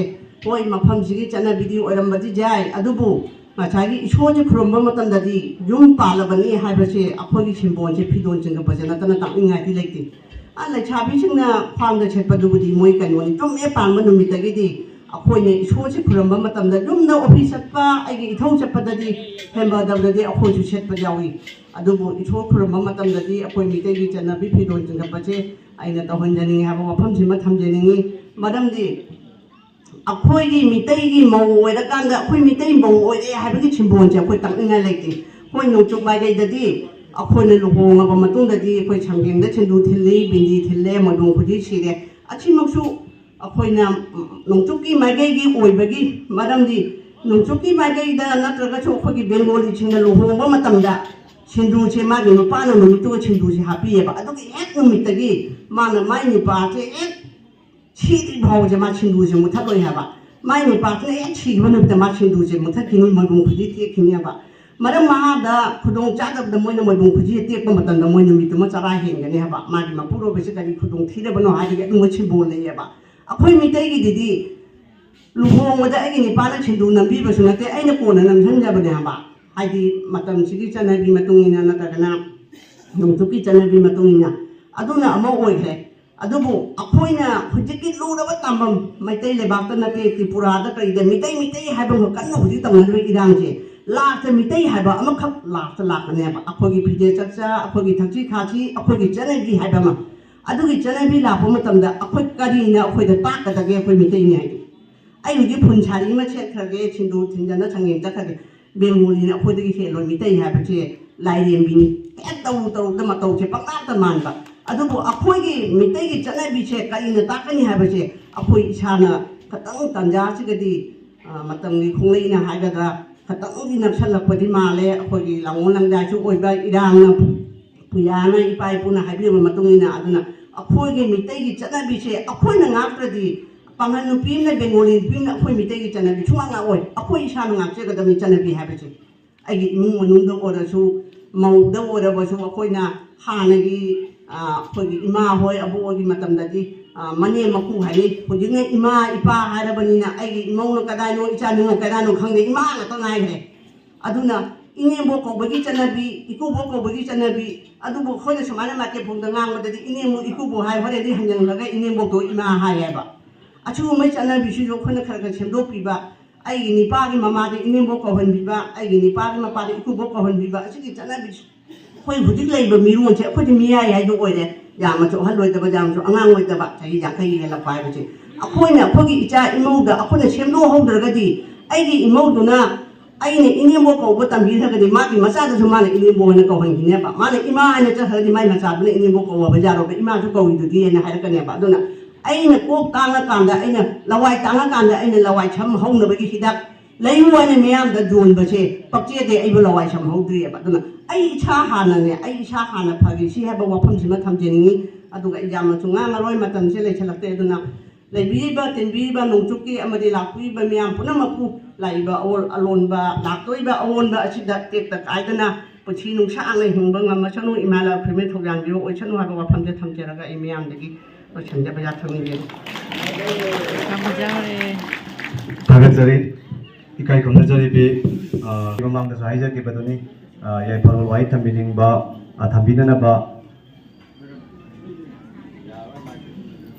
ꯍꯣꯏ, ꯃꯐꯝꯁꯤꯒꯤ ꯆꯠꯅꯕꯤꯗꯤ ꯑꯣꯏꯔꯝꯕꯗꯤ ꯌꯥꯏ, ꯑꯗꯨꯕꯨ ꯉꯁꯥꯏꯒꯤ ꯏꯁꯣꯔꯁꯦ ꯈꯨꯔꯨꯝꯕ ꯃꯇꯝꯗꯗꯤ ꯌꯨꯝ ꯄꯥꯜꯂꯕꯅꯤ ꯍꯥꯏꯕꯁꯦ ꯑꯩꯈꯣꯏꯒꯤ ꯁꯤꯝꯕꯣꯜꯁꯦ ꯐꯤꯗꯣꯟ ꯆꯤꯡꯈꯠꯄꯁꯦ ꯅꯠꯇꯅ ꯇꯥꯛꯅꯤꯡꯉꯥꯏꯗꯤ ꯂꯩꯇꯦ꯫ ꯑ, ꯂꯩꯁꯥꯕꯤꯁꯤꯡꯅ ꯈ꯭ꯋꯥꯡꯗ ꯁꯦꯠꯄꯗꯨꯕꯨꯗꯤ ꯃꯣꯏ ꯀꯩꯅꯣꯅꯤ, ꯌꯨꯝ ꯍꯦꯛ ꯄꯥꯟꯕ ꯅꯨꯃꯤꯠꯇꯒꯤꯗꯤ ꯑꯩꯈꯣꯏꯅ ꯏꯁꯣꯔꯁꯦ ꯈꯨꯔꯨꯝꯕ ꯃꯇꯝꯗ ꯌꯨꯝꯗ ꯑꯣꯐꯤꯁ ꯆꯠꯄ, ꯑꯩꯒꯤ ꯏꯊꯧ ꯆꯠꯄꯗꯗꯤ ꯍꯦꯝꯕꯗꯕꯗꯗꯤ ꯑꯩꯈꯣꯏꯁꯨ ꯁꯦꯠꯄ ꯌꯥꯎꯏ꯫ ꯑꯗꯨꯕꯨ ꯏꯁꯣꯔ ꯈꯨꯔꯨꯝꯕ ꯃꯇꯝꯗꯗꯤ ꯑꯩꯈꯣꯏ ꯃꯤꯇꯩꯒꯤ ꯆꯠꯅꯕꯤ ꯐꯤꯔꯣꯜ ꯆꯤꯡꯈꯠꯄꯁꯦ ꯑꯩꯅ ꯇꯧꯍꯟꯖꯅꯤꯡꯉꯤ ꯍꯥꯏꯕ ꯋꯥꯐꯝꯁꯤꯃ ꯊꯝꯖꯅꯤꯡꯉꯤ꯫ ꯃꯔꯝꯗꯤ ꯑꯩꯈꯣꯏꯒꯤ ꯃꯤꯇꯩꯒꯤ ꯃꯧ ꯑꯣꯏꯔꯀꯥꯟꯗ ꯑꯩꯈꯣꯏ ꯃꯤꯇꯩ ꯃꯧ ꯑꯣꯏꯔꯦ ꯍꯥꯏꯕꯒꯤ ꯁꯤꯝꯕꯣꯜꯁꯦ ꯑꯩꯈꯣꯏ ꯇꯛꯅꯤꯡꯉꯥꯏ ꯂꯩꯇꯦ꯫ ꯑꯩꯈꯣꯏ ꯅꯣꯡꯆꯨꯞ ꯃꯥꯏꯀꯩꯗꯗꯤ ꯑꯩꯈꯣꯏꯅ ꯂꯨꯍꯣꯡꯉꯕ ꯃꯇꯨꯡꯗꯗꯤ ꯑꯩꯈꯣꯏ ꯁꯪꯒꯦꯡꯗ ꯁꯤꯟꯗꯨ ꯊꯤꯜꯂꯤ, ꯕꯤꯟꯗꯤ ꯊꯤꯜꯂꯦ, ꯃꯣꯏꯕꯨꯡ ꯈꯨꯖꯤ ꯁꯤꯔꯦ꯫ ꯑꯁꯤꯃꯛꯁꯨ ꯑꯩꯈꯣꯏꯅ ꯅꯣꯡꯆꯨꯞꯀꯤ ꯃꯥꯏꯀꯩꯒꯤ ꯑꯣꯏꯕꯒꯤ ꯃꯔꯝꯗꯤ, ꯅꯣꯡꯆꯨꯞꯀꯤ ꯃꯥꯏꯀꯩꯗ ꯅꯠꯇ꯭ꯔꯒꯁꯨ ꯑꯩꯈꯣꯏꯒꯤ ꯕꯦꯡꯒꯣꯂꯤꯁꯤꯡꯅ ꯂꯨꯍꯣꯡꯕ ꯃꯇꯝꯗ ꯁꯤꯟꯗꯨꯁꯦ ꯃꯥꯒꯤ ꯅꯨꯄꯥꯅ ꯅꯨꯃꯤꯠꯇꯨꯒ ꯁꯤꯟꯗꯨꯁꯦ ꯍꯥꯞꯄꯤꯑꯕ꯫ ꯑꯗꯨꯒꯤ ꯍꯦꯛ ꯅꯨꯃꯤꯠꯇꯒꯤ ꯃꯥꯅ ꯃꯥꯏ ꯅꯨꯄꯥꯁꯦ ꯍꯦꯛ ꯁꯤꯗ꯭ꯔꯤ ꯐꯥꯎꯕꯁꯦ ꯃꯥ ꯁꯤꯟꯗꯨꯁꯦ ꯃꯨꯊꯠꯂꯣꯏ ꯍꯥꯏꯕ꯫ ꯃꯥꯏ ꯅꯨꯄꯥꯁꯤꯅ ꯍꯦꯛ ꯁꯤꯈꯤꯕ ꯅꯨꯃꯤꯠꯇ ꯃꯥ ꯁꯤꯟꯗꯨꯁꯦ ꯃꯨꯊꯠꯈꯤꯅꯤ, ꯃꯣꯏꯕꯨꯡ ꯈꯨꯖꯤ ꯇꯦꯛꯈꯤꯅꯦꯕ꯫ ꯃꯔꯝ ꯃꯍꯥꯗ ꯈꯨꯗꯣꯡ ꯆꯥꯗꯕꯗ ꯃꯣꯏꯅ ꯃꯣꯏꯕꯨꯡ ꯈꯨꯖꯤ ꯇꯦꯛꯄ ꯃꯇꯝꯗ ꯃꯣꯏ ꯅꯨꯃꯤꯠꯇꯨꯃ ꯆꯔꯥ ꯍꯦꯟꯒꯅꯤ ꯍꯥꯏꯕ꯫ ꯃꯥꯒꯤ ꯃꯄꯨꯔꯣꯏꯕꯁꯦ ꯀꯔꯤ ꯈꯨꯗꯣꯡ ꯊꯤꯔꯕꯅꯣ ꯍꯥꯏꯕꯒꯤ ꯑꯗꯨꯝꯕ ꯁꯤꯝꯕꯣꯜ ꯂꯩꯌꯦꯕ꯫ ꯑꯩꯈꯣꯏ ꯃꯤꯇꯩꯒꯤꯗꯨꯗꯤ ꯂꯨꯍꯣꯡꯕꯗ ꯑꯩꯒꯤ ꯅꯨꯄꯥꯅ ꯁꯤꯟꯗꯨ ꯅꯝꯕꯤꯕꯁꯨ ꯅꯠꯇꯦ, ꯑꯩꯅ ꯀꯣꯟꯅ ꯅꯝꯁꯤꯟꯖꯕꯅꯦ ꯍꯥꯏꯕ꯫ ꯍꯥꯏꯗꯤ ꯃꯇꯝꯁꯤꯒꯤ ꯆꯠꯅꯕꯤ ꯃꯇꯨꯡ ꯏꯟꯅ ꯅꯠꯇ꯭ꯔꯒꯅ ꯅꯣꯡꯆꯨꯞꯀꯤ ꯆꯠꯅꯕꯤ ꯃꯇꯨꯡ ꯏꯟꯅ ꯑꯗꯨꯅ ꯑꯃ ꯑꯣꯏꯈ꯭ꯔꯦ꯫ ꯑꯗꯨꯕꯨ ꯑꯩꯈꯣꯏꯅ ꯍꯧꯖꯤꯛꯀꯤ ꯂꯨꯔꯕ ꯇꯥꯡꯕꯝ ꯃꯩꯇꯩ ꯂꯩꯕꯥꯛꯇ ꯅꯠꯇꯦ, ꯇ꯭ꯔꯤꯄꯨꯔꯥꯗ ꯀꯔꯤꯗ ꯃꯤꯇꯩ ꯃꯤꯇꯩ ꯍꯥꯏꯕ ꯑꯃ ꯀꯟꯅ ꯍꯧꯖꯤꯛ ꯇꯧꯅꯔꯤꯕ ꯏꯔꯥꯡꯁꯦ, ꯂꯥꯁꯇ ꯃꯤꯇꯩ ꯍꯥꯏꯕ ꯑꯃꯈꯛ ꯂꯥꯁꯇ ꯂꯥꯛꯀꯅꯦꯕ꯫ ꯑꯩꯈꯣꯏꯒꯤ ꯐꯤꯖꯦꯠ ꯆꯛꯆꯥ, ꯑꯩꯈꯣꯏꯒꯤ ꯊꯛꯁꯤ ꯈꯥꯁꯤ, ꯑꯩꯈꯣꯏꯒꯤ ꯆꯠꯅꯕꯤ ꯍꯥꯏꯕ ꯑꯃ꯫ ꯑꯗꯨꯒꯤ ꯆꯠꯅꯕꯤ ꯂꯥꯛꯄ ꯃꯇꯝꯗ ꯑꯩꯈꯣꯏ ꯀꯔꯤꯅ ꯑꯩꯈꯣꯏꯗ ꯇꯥꯛꯀꯗꯒꯦ? ꯑꯩꯈꯣꯏ ꯃꯤꯇꯩꯅꯤ ꯍꯥꯏꯗꯤ꯫ ꯑꯩ ꯍꯧꯖꯤꯛ ꯐꯨꯟ ꯁꯥꯔꯤ ꯑꯃ ꯁꯦꯠꯈ꯭ꯔꯒꯦ, ꯁꯤꯟꯗꯨ ꯊꯤꯟꯖꯅ ꯁꯪꯒꯦꯟ ꯆꯠꯈ꯭ꯔꯒꯦ꯫ ꯕꯦꯡꯒꯣꯂꯤꯅ ꯑꯩꯈꯣꯏꯗꯒꯤ ꯍꯦꯜꯂꯣꯏ, ꯃꯤꯇꯩ ꯍꯥꯏꯕꯁꯦ ꯂꯥꯏꯔꯦꯝꯕꯤꯅꯤ꯫ ꯍꯦꯛ ꯇꯧꯔꯨ ꯇꯧꯔꯨꯗ ꯃꯇꯧꯁꯦ ꯄꯪꯂꯥꯛꯇ ꯃꯥꯟꯕ꯫ ꯑꯗꯨꯕꯨ ꯑꯩꯈꯣꯏꯒꯤ ꯃꯤꯇꯩꯒꯤ ꯆꯠꯅꯕꯤꯁꯦ ꯀꯔꯤꯅ ꯇꯥꯛꯀꯅꯤ ꯍꯥꯏꯕꯁꯦ ꯑꯩꯈꯣꯏ ꯏꯁꯥꯅ ꯈꯇꯪ ꯇꯟꯖꯥꯁꯤꯒꯗꯤ, ꯑ, ꯃꯇꯝꯒꯤ ꯈꯣꯡꯂꯩꯅ ꯍꯥꯏꯒꯗ꯭ꯔꯥ, ꯈꯇꯪꯗꯤ ꯅꯛꯁꯜꯂꯛꯄꯗꯤ ꯃꯥꯜꯂꯦ꯫ ꯑꯩꯈꯣꯏꯒꯤ ꯂꯥꯡꯒꯣꯜ ꯂꯥꯡꯖꯥꯏꯁꯨ ꯑꯣꯏꯕ, ꯏꯔꯥꯡꯅ ꯄꯨꯌꯥꯅ ꯏꯄꯥ ꯏꯄꯨꯅ ꯍꯥꯏꯕꯤꯔꯕ ꯃꯇꯨꯡ ꯏꯟꯅ꯫ ꯑꯗꯨꯅ ꯑꯩꯈꯣꯏꯒꯤ ꯃꯤꯇꯩꯒꯤ ꯆꯠꯅꯕꯤꯁꯦ ꯑꯩꯈꯣꯏꯅ ꯉꯥꯛꯇ꯭ꯔꯗꯤ ꯄꯥꯡꯒꯜ ꯅꯨꯄꯤ ꯑꯃꯅ, ꯕꯦꯡꯒꯣꯂꯤ ꯅꯨꯄꯤ ꯑꯃꯅ ꯑꯩꯈꯣꯏ ꯃꯤꯇꯩꯒꯤ ꯆꯠꯅꯕꯤ ꯁꯨꯡꯉꯥꯛ ꯉꯥꯛꯑꯣꯏ꯫ ꯑꯩꯈꯣꯏ ꯏꯁꯥꯅ ꯉꯥꯛꯆꯒꯗꯕꯅꯤ ꯆꯠꯅꯕꯤ ꯍꯥꯏꯕꯁꯦ꯫ ꯑꯩꯒꯤ ꯏꯃꯨꯡ ꯃꯅꯨꯡꯗ ꯑꯣꯏꯔꯁꯨ, ꯃꯧꯗ ꯑꯣꯏꯔꯕꯁꯨ, ꯑꯩꯈꯣꯏꯅ ꯍꯥꯟꯅꯒꯤ, ꯑ, ꯑꯩꯈꯣꯏꯒꯤ ꯏꯃꯥ ꯍꯣꯏ, ꯑꯕꯣꯛ ꯍꯣꯏꯒꯤ ꯃꯇꯝꯗꯗꯤ, ꯑ, ꯃꯅꯦꯝ ꯃꯀꯨ ꯍꯥꯏꯅꯩ꯫ ꯍꯧꯖꯤꯛꯅ ꯏꯃꯥ ꯏꯄꯥ ꯍꯥꯏꯔꯕꯅꯤꯅ ꯑꯩꯒꯤ ꯏꯃꯧꯅ ꯀꯗꯥꯏꯅꯣ, ꯏꯆꯥ ꯅꯨꯡꯅ ꯀꯗꯥꯏꯅꯣ ꯈꯪꯗꯦ, ꯏꯃꯥ ꯉꯥꯛꯇ ꯉꯥꯏꯈ꯭ꯔꯦ꯫ ꯑꯗꯨꯅ ꯏꯅꯦꯝꯕꯣꯛ ꯀꯧꯕꯒꯤ ꯆꯠꯅꯕꯤ, ꯏꯀꯨꯕꯣꯛ ꯀꯧꯕꯒꯤ ꯆꯠꯅꯕꯤ, ꯑꯗꯨꯕꯨ ꯑꯩꯈꯣꯏꯅ ꯁꯨꯃꯥꯏꯅ ꯃꯥꯏꯀꯩꯐꯣꯡꯗ ꯉꯥꯡꯕꯗꯗꯤ ꯏꯅꯦꯝꯕꯣꯛ ꯏꯀꯨꯕꯣꯛ ꯍꯥꯏ, ꯍꯣꯔꯦꯟꯗꯤ ꯍꯟꯖꯤꯜꯂꯒ ꯏꯅꯦꯝꯕꯣꯛꯇꯣ ꯏꯃꯥ ꯍꯥꯏꯌꯦꯕ꯫ ꯑꯁꯤꯒꯨꯝꯕꯩ ꯆꯠꯅꯕꯤꯁꯤꯁꯨ ꯑꯩꯈꯣꯏꯅ ꯈꯔ ꯈꯔ ꯁꯦꯝꯗꯣꯛꯄꯤꯕ, ꯑꯩꯒꯤ ꯅꯤꯄꯥꯒꯤ ꯃꯃꯥꯗ ꯏꯅꯦꯝꯕꯣꯛ ꯀꯧꯍꯟꯕꯤꯕ, ꯑꯩꯒꯤ ꯅꯤꯄꯥꯒꯤ ꯃꯄꯥꯗ ꯏꯀꯨꯕꯣꯛ ꯀꯧꯍꯟꯕꯤꯕ, ꯑꯁꯤꯒꯤ ꯆꯠꯅꯕꯤꯁꯤ ꯑꯩꯈꯣꯏ ꯍꯧꯖꯤꯛ ꯂꯩꯔꯤꯕ ꯃꯤꯔꯣꯟꯁꯦ ꯑꯩꯈꯣꯏꯗꯤ ꯃꯤꯌꯥꯏ ꯍꯥꯏꯗꯣ ꯑꯣꯏꯔꯦ꯫ ꯌꯥꯝꯅꯁꯨ ꯑꯍꯜ ꯑꯣꯏꯗꯕ, ꯌꯥꯝꯅꯁꯨ ꯑꯉꯥꯡ ꯑꯣꯏꯗꯕ, ꯆꯍꯤ ꯌꯥꯡꯈꯩ ꯍꯦꯜꯂꯛꯄ ꯍꯥꯏꯕꯁꯦ꯫ ꯑꯩꯈꯣꯏꯅ ꯑꯩꯈꯣꯏꯒꯤ ꯏꯆꯥ ꯏꯃꯧꯗ ꯑꯩꯈꯣꯏꯅ ꯁꯦꯝꯗꯣꯛꯍꯧꯗ꯭ꯔꯒꯗꯤ ꯑꯩꯒꯤ ꯏꯃꯧꯗꯨꯅ ꯑꯩꯅ ꯏꯅꯦꯝꯕꯣꯛ ꯀꯧꯕ ꯇꯝꯕꯤꯗ꯭ꯔꯒꯗꯤ ꯃꯥꯒꯤ ꯃꯆꯥꯗꯨꯁꯨ ꯃꯥꯅ ꯏꯅꯦꯝꯕꯣꯛ ꯍꯥꯏꯅ ꯀꯧꯍꯟꯈꯤꯅꯦꯕ꯫ ꯃꯥꯅ ꯏꯃꯥ ꯍꯥꯏꯅ ꯆꯠꯈ꯭ꯔꯗꯤ ꯃꯥꯒꯤ ꯃꯆꯥꯗꯨꯅ ꯏꯅꯦꯝꯕꯣꯛ ꯀꯧꯕ ꯌꯥꯔꯣꯏꯕ, ꯏꯃꯥꯁꯨ ꯀꯧꯏꯗꯨꯗꯤ ꯍꯥꯏꯅ ꯍꯥꯏꯔꯛꯀꯅꯦꯕ꯫ ꯑꯗꯨꯅ ꯑꯩꯅ ꯀꯣꯛ ꯇꯥꯡꯉꯀꯥꯟꯗ, ꯑꯩꯅ ꯂꯋꯥꯏ ꯇꯥꯡꯉꯀꯥꯟꯗ ꯑꯩꯅ ꯂꯋꯥꯏ ꯁꯝ ꯍꯧꯅꯕꯒꯤ ꯍꯤꯗꯥꯛ ꯂꯩꯌꯨ ꯍꯥꯏꯅ ꯃꯤꯌꯥꯝꯗ ꯌꯣꯟꯕꯁꯦ ꯄꯛꯆꯦꯗꯦ, ꯑꯩꯕꯨ ꯂꯋꯥꯏ ꯁꯝ ꯍꯧꯗ꯭ꯔꯤꯑꯕ꯫ ꯑꯗꯨꯅ ꯑꯩ ꯏꯁꯥ ꯍꯥꯟꯅꯅꯦ, ꯑꯩ ꯏꯁꯥ ꯍꯥꯟꯅ ꯐꯒꯦ ꯁꯤ ꯍꯥꯏꯕ ꯋꯥꯐꯝꯁꯤꯃ ꯊꯝꯖꯅꯤꯡꯉꯤ꯫ ꯑꯗꯨꯒ ꯑꯩ ꯌꯥꯝꯅꯁꯨ ꯉꯥꯡꯉꯔꯣꯏ, ꯃꯇꯝꯁꯦ ꯂꯩꯁꯜꯂꯛꯇ꯭ꯔꯦ꯫ ꯑꯗꯨꯅ ꯂꯩꯕꯤꯔꯤꯕ, ꯇꯤꯟꯕꯤꯔꯤꯕ ꯅꯣꯡꯆꯨꯞꯀꯤ ꯑꯃꯗꯤ ꯂꯥꯛꯄꯤꯔꯤꯕ ꯃꯤꯌꯥꯝ ꯄꯨꯝꯅꯃꯛꯄꯨ ꯂꯥꯛꯏꯕ ꯑꯑꯣꯜ-, ꯑꯂꯣꯟꯕ, ꯂꯥꯛꯇꯣꯏꯕ ꯑꯑꯣꯟꯕ ꯑꯁꯤꯗ ꯇꯦꯛꯇ ꯀꯥꯏꯗꯅ ꯄꯨꯟꯁꯤ ꯅꯨꯡꯁꯥꯡꯅ ꯍꯤꯡꯕ ꯉꯝꯃꯁꯅꯨ, ꯏꯃꯥ ꯂꯥꯏ ꯈꯨꯔꯨꯝꯕ ꯊꯧꯖꯥꯟꯕꯤꯌꯨ ꯑꯣꯏꯁꯅꯨ ꯍꯥꯏꯕ ꯋꯥꯐꯝꯁꯦ ꯊꯝꯖꯔꯒ ꯑꯩ ꯃꯤꯌꯥꯝꯗꯒꯤ ꯂꯣꯏꯁꯤꯟꯖꯕ ꯌꯥꯊꯪ ꯅꯤꯖꯔꯤ꯫ ꯊꯝꯖꯔꯦ꯫ ꯊꯥꯒꯠꯆꯔꯤ꯫ ꯏꯀꯥꯏ ꯈꯨꯝꯅꯖꯔꯤ ꯄꯤ꯫ ꯑ, ꯃꯃꯥꯡꯗꯁꯨ ꯍꯥꯏꯖꯈꯤꯕꯗꯨꯅꯤ, ꯑ, ꯌꯥꯏꯐꯕ ꯋꯥꯍꯩ ꯊꯝꯕꯤꯅꯤꯡꯕ, ꯑ, ꯊꯝꯕꯤꯅꯅꯕ꯫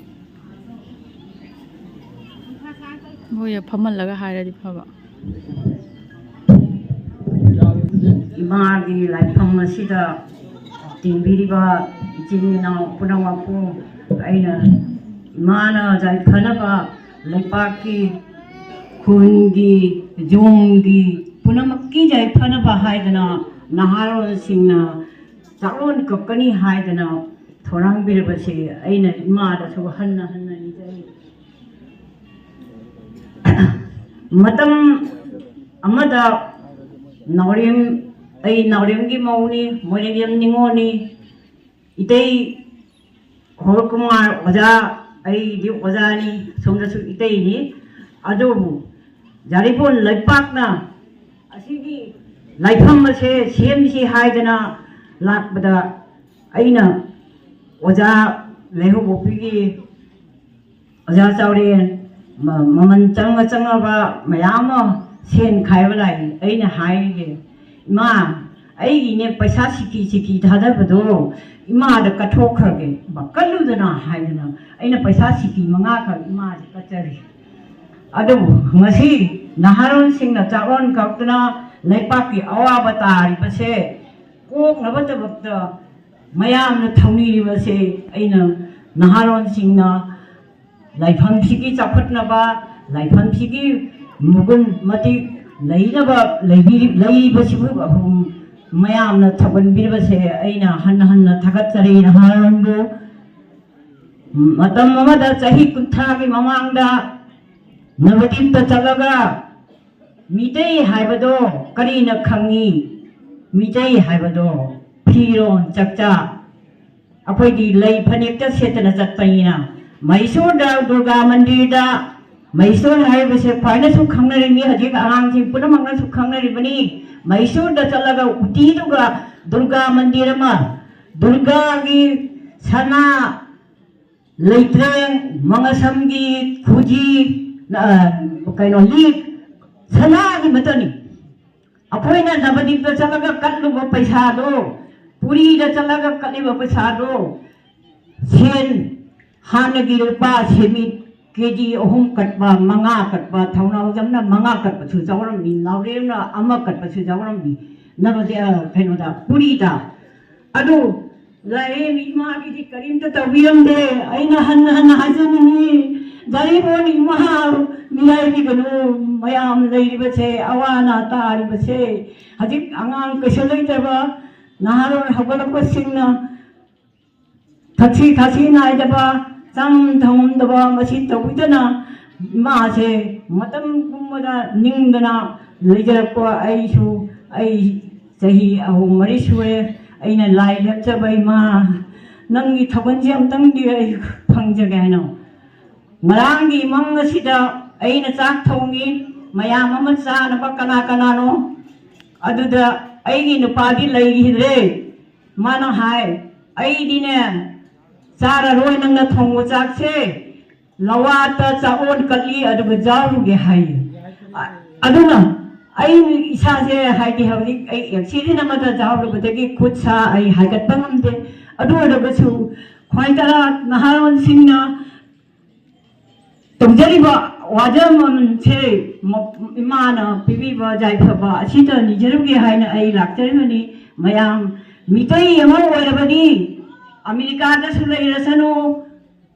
ꯍꯣꯏ, ꯐꯝꯍꯜꯂꯒ ꯍꯥꯏꯔꯗꯤ ꯐꯕ꯫ ꯏꯃꯥꯒꯤ ꯂꯥꯏꯐꯝ ꯑꯁꯤꯗ ꯇꯤꯟꯕꯤꯔꯤꯕ ꯏꯆꯤꯟ ꯏꯅꯥꯎ ꯄꯨꯝꯅꯃꯛꯄꯨ ꯑꯩꯅ ꯏꯃꯥꯅ ꯌꯥꯏꯐꯅꯕ, ꯂꯩꯄꯥꯛꯀꯤ, ꯈꯨꯟꯒꯤ, ꯌꯨꯝꯒꯤ ꯄꯨꯝꯅꯃꯛꯀꯤ ꯌꯥꯏꯐꯅꯕ ꯍꯥꯏꯗꯅ ꯅꯍꯥꯔꯣꯜꯁꯤꯡꯅ ꯆꯥꯛꯂꯣꯟ ꯀꯛꯀꯅꯤ ꯍꯥꯏꯗꯅ ꯊꯧꯔꯥꯡꯕꯤꯔꯕꯁꯦ ꯑꯩꯅ ꯏꯃꯥꯗꯁꯨ ꯍꯟꯅ ꯍꯟꯅ ꯅꯤꯖꯔꯤ꯫ ꯃꯇꯝ ꯑꯃꯗ ꯅꯥꯎꯔꯦꯝ, ꯑꯩ ꯅꯥꯎꯔꯦꯝꯒꯤ ꯃꯧꯅꯤ, ꯃꯣꯏꯔꯦꯝ ꯅꯤꯉꯣꯜꯅꯤ, ꯏꯇꯩ ꯍꯣꯔꯀꯨꯃꯥꯔ ꯑꯣꯖꯥ, ꯑꯩꯗꯤ ꯑꯣꯖꯥꯅꯤ, ꯁꯣꯝꯗꯁꯨ ꯏꯇꯩꯅꯤ꯫ ꯑꯗꯨꯕꯨ ꯌꯥꯔꯤꯄꯣꯛ ꯂꯩꯄꯥꯛꯅ ꯑꯁꯤꯒꯤ ꯂꯥꯏꯐꯝ ꯑꯁꯦ ꯁꯦꯝꯁꯤ ꯍꯥꯏꯗꯅ ꯂꯥꯛꯄꯗ ꯑꯩꯅ ꯑꯣꯖꯥ ꯂꯩꯍꯧꯕꯄꯤꯒꯤ ꯑꯣꯖꯥ ꯆꯥꯎꯔꯦꯟ, ꯃ-, ꯃꯃꯜ ꯆꯪꯉ ꯆꯪꯉꯕ ꯃꯌꯥꯝ ꯑꯃ ꯁꯦꯟ ꯈꯥꯏꯕ ꯂꯥꯛꯏ꯫ ꯑꯩꯅ ꯍꯥꯏꯔꯤꯁꯦ, "ꯏꯃꯥ, ꯑꯩꯒꯤꯅꯦ ꯄꯩꯁꯥ ꯁꯤꯀꯤ ꯁꯤꯀꯤ ꯊꯥꯗꯕꯗꯣ ꯏꯃꯥꯗ ꯀꯠꯊꯣꯛꯈ꯭ꯔꯒꯦ, ꯀꯠꯂꯨꯗꯅ" ꯍꯥꯏꯗꯅ ꯑꯩꯅ ꯄꯩꯁꯥ ꯁꯤꯀꯤ ꯃꯉꯥꯈꯛ ꯏꯃꯥꯗ ꯀꯠꯆꯔꯤ꯫ ꯑꯗꯨꯕꯨ ꯉꯁꯤ ꯅꯍꯥꯔꯣꯜꯁꯤꯡꯅ ꯆꯥꯛꯂꯣꯟ ꯀꯛꯇꯨꯅ ꯂꯩꯄꯥꯛꯀꯤ ꯑꯋꯥꯕ ꯇꯥꯔꯤꯕꯁꯦ ꯀꯣꯛꯅꯕꯗꯃꯛꯇ ꯃꯌꯥꯝꯅ ꯊꯧꯅꯤꯔꯤꯕꯁꯦ ꯑꯩꯅ ꯅꯍꯥꯔꯣꯜꯁꯤꯡꯅ ꯂꯥꯏꯐꯝꯁꯤꯒꯤ ꯆꯥꯎꯈꯠꯅꯕ, ꯂꯥꯏꯐꯝꯁꯤꯒꯤ ꯃꯒꯨꯟ ꯃꯇꯤꯛ ꯂꯩꯅꯕ ꯂꯩꯕꯤꯔꯤ- ꯂꯩꯔꯤꯕꯁꯤꯕꯨ ꯃꯌꯥꯝꯅ ꯊꯧꯒꯟꯕꯤꯔꯤꯕꯁꯦ ꯑꯩꯅ ꯍꯟꯅ ꯍꯟꯅ ꯊꯥꯒꯠꯆꯔꯤ꯫ ꯅꯍꯥꯔꯣꯟꯕꯨ ꯃꯇꯝ ꯑꯃꯗ ꯆꯍꯤ ꯀꯨꯟꯊ꯭ꯔꯥꯒꯤ ꯃꯃꯥꯡꯗ ꯅꯕꯗꯤꯞꯇ ꯆꯠꯂꯒ ꯃꯤꯇꯩ ꯍꯥꯏꯕꯗꯣ ꯀꯔꯤꯅ ꯈꯪꯉꯤ? ꯃꯤꯇꯩ ꯍꯥꯏꯕꯗꯣ ꯐꯤꯔꯣꯟ ꯆꯥꯛꯆꯥ, ꯑꯩꯈꯣꯏꯗꯤ ꯂꯩ ꯐꯅꯦꯛꯇ ꯁꯦꯠꯇꯅ ꯆꯠꯄꯅꯤꯅ꯫ ꯃꯩꯁꯣꯔꯗ ꯗꯨꯔꯒꯥ ꯃꯟꯗꯤꯔꯗ, ꯃꯩꯁꯣꯔ ꯍꯥꯏꯕꯁꯦ ꯈ꯭ꯋꯥꯏꯅꯁꯨ ꯈꯪꯅꯔꯤꯕꯅꯤ, ꯍꯧꯖꯤꯛ ꯑꯉꯥꯡꯁꯤꯡ ꯄꯨꯝꯅꯃꯛꯅꯁꯨ ꯈꯪꯅꯔꯤꯕꯅꯤ꯫ ꯃꯩꯁꯣꯔꯗ ꯆꯠꯂꯒ ꯎꯇꯤꯗꯨꯒ ꯗꯨꯔꯒꯥ ꯃꯟꯗꯤꯔ ꯑꯃ, ꯗꯨꯔꯒꯥꯒꯤ ꯁꯅꯥ ꯂꯩꯇ꯭ꯔꯦꯡ, ꯃꯉꯁꯝꯒꯤ ꯈꯨꯖꯤ, ꯑ, ꯀꯩꯅꯣ, ꯂꯤꯛ, ꯁꯅꯥꯒꯤ ꯃꯇꯅꯤ꯫ ꯑꯩꯈꯣꯏꯅ ꯅꯕꯗꯤꯞꯇ ꯆꯠꯂꯒ ꯀꯠꯂꯨꯕ ꯄꯩꯁꯥꯗꯣ, ꯄꯨꯔꯤꯗ ꯆꯠꯂꯒ ꯀꯠꯂꯤꯕ ꯄꯩꯁꯥꯗꯣ, ꯁꯦꯟ ꯍꯥꯟꯅꯒꯤ ꯂꯨꯄꯥ ꯁꯦꯃꯤꯠ ꯀꯦ ꯖꯤ ꯑꯍꯨꯝ ꯀꯠꯄ, ꯃꯉꯥ ꯀꯠꯄ, ꯊꯧꯅꯥꯎꯖꯝꯅ ꯃꯉꯥ ꯀꯠꯄꯁꯨ ꯌꯥꯎꯔꯝꯃꯤ, ꯅꯥꯎꯔꯦꯝꯅ ꯑꯃ ꯀꯠꯄꯁꯨ ꯌꯥꯎꯔꯝꯃꯤ꯫ ꯅꯕꯗꯤ, ꯑ, ꯀꯩꯅꯣꯗ, ꯄꯨꯔꯤꯗ꯫ ꯑꯗꯨ ꯂꯥꯏꯔꯦꯝꯕꯤ ꯏꯃꯥꯒꯤꯗꯤ ꯀꯔꯤꯝꯇ ꯇꯧꯕꯤꯔꯝꯗꯦ꯫ ꯑꯩꯅ ꯍꯟꯅ ꯍꯟꯅ ꯍꯥꯏꯖꯅꯤꯡꯉꯤ, ꯗꯥꯏꯔꯦꯕꯣꯟ ꯏꯃꯥ ꯃꯤꯔꯥꯏꯕꯤꯒꯅꯨ꯫ ꯃꯌꯥꯝ ꯂꯩꯔꯤꯕꯁꯦ, ꯑꯋꯥ ꯑꯅꯥ ꯇꯥꯔꯤꯕꯁꯦ, ꯍꯧꯖꯤꯛ ꯑꯉꯥꯡ ꯀꯩꯁꯨ ꯂꯩꯇꯕ, ꯅꯍꯥꯔꯣꯜ ꯍꯧꯒꯠꯂꯛꯄꯁꯤꯡꯅ ꯊꯛꯁꯤ ꯈꯥꯁꯤ ꯅꯥꯏꯗꯕ, ꯆꯥꯉꯝ ꯊꯛꯉꯝꯗꯕ, ꯃꯁꯤ ꯇꯧꯕꯤꯗꯅ ꯏꯃꯥꯁꯦ ꯃꯇꯝ ꯄꯨꯝꯕꯗ ꯅꯤꯡꯗꯅ ꯂꯩꯖꯔꯛꯄ ꯑꯩꯁꯨ, ꯑꯩ ꯆꯍꯤ ꯑꯍꯨꯝ ꯃꯔꯤ ꯁꯨꯔꯦ ꯑꯩꯅ ꯂꯥꯏ ꯂꯦꯞꯆꯕ꯫ ꯏꯃꯥ, ꯅꯪꯒꯤ ꯊꯧꯒꯜꯁꯦ ꯑꯝꯇꯪꯗꯤ ꯑꯩ ꯐꯪꯖꯒꯦ ꯍꯥꯏꯅ ꯉꯔꯥꯡꯒꯤ ꯃꯪ ꯑꯁꯤꯗ ꯑꯩꯅ ꯆꯥꯛ ꯊꯣꯡꯉꯤ, ꯃꯌꯥꯝ ꯑꯃ ꯆꯥꯅꯕ꯫ ꯀꯅꯥ ꯀꯅꯥꯅꯣ? ꯑꯗꯨꯗ ꯑꯩꯒꯤ ꯅꯨꯄꯥꯗꯤ ꯂꯩꯈꯤꯗ꯭ꯔꯦ꯫ ꯃꯥꯅ ꯍꯥꯏ, "ꯑꯩꯗꯤꯅꯦ ꯆꯥꯔꯔꯣꯏ ꯅꯪꯅ ꯊꯣꯡꯕ ꯆꯥꯛꯁꯦ, ꯂꯋꯥꯠꯇ ꯆꯥꯛꯂꯣꯟ ꯀꯠꯂꯤ, ꯑꯗꯨꯒ ꯌꯥꯎꯔꯨꯒꯦ" ꯍꯥꯏꯌꯦ꯫ ꯑ-, ꯑꯗꯨꯅ ꯑꯩ ꯏꯁꯥꯁꯦ, ꯍꯥꯏꯗꯤ, ꯍꯧꯖꯤꯛ ꯑꯩ ꯑꯦꯛꯁꯤꯗꯦꯟ ꯑꯃꯗ ꯌꯥꯎꯔꯨꯕꯗꯒꯤ ꯈꯨꯠ ꯁꯥ ꯑꯩ ꯍꯥꯏꯒꯠꯄ ꯉꯝꯗꯦ꯫ ꯑꯗꯨ ꯑꯣꯏꯔꯒꯁꯨ ꯈ꯭ꯋꯥꯏ ꯇꯔꯥ ꯅꯍꯥꯔꯣꯜꯁꯤꯡꯅ ꯇꯧꯖꯔꯤꯕ ꯋꯥꯖꯃꯟꯁꯦ ꯃ-, ꯏꯃꯥꯅ ꯄꯤꯕꯤꯕ ꯌꯥꯏꯐꯕ ꯑꯁꯤꯗ ꯅꯤꯖꯔꯨꯒꯦ ꯍꯥꯏꯅ ꯑꯩ ꯂꯥꯛꯆꯔꯤꯕꯅꯤ꯫ ꯃꯌꯥꯝ ꯃꯤꯇꯩ ꯑꯃ ꯑꯣꯏꯔꯕꯗꯤ ꯑꯃꯦꯔꯤꯀꯥꯗꯁꯨ ꯂꯩꯔꯁꯅꯨ,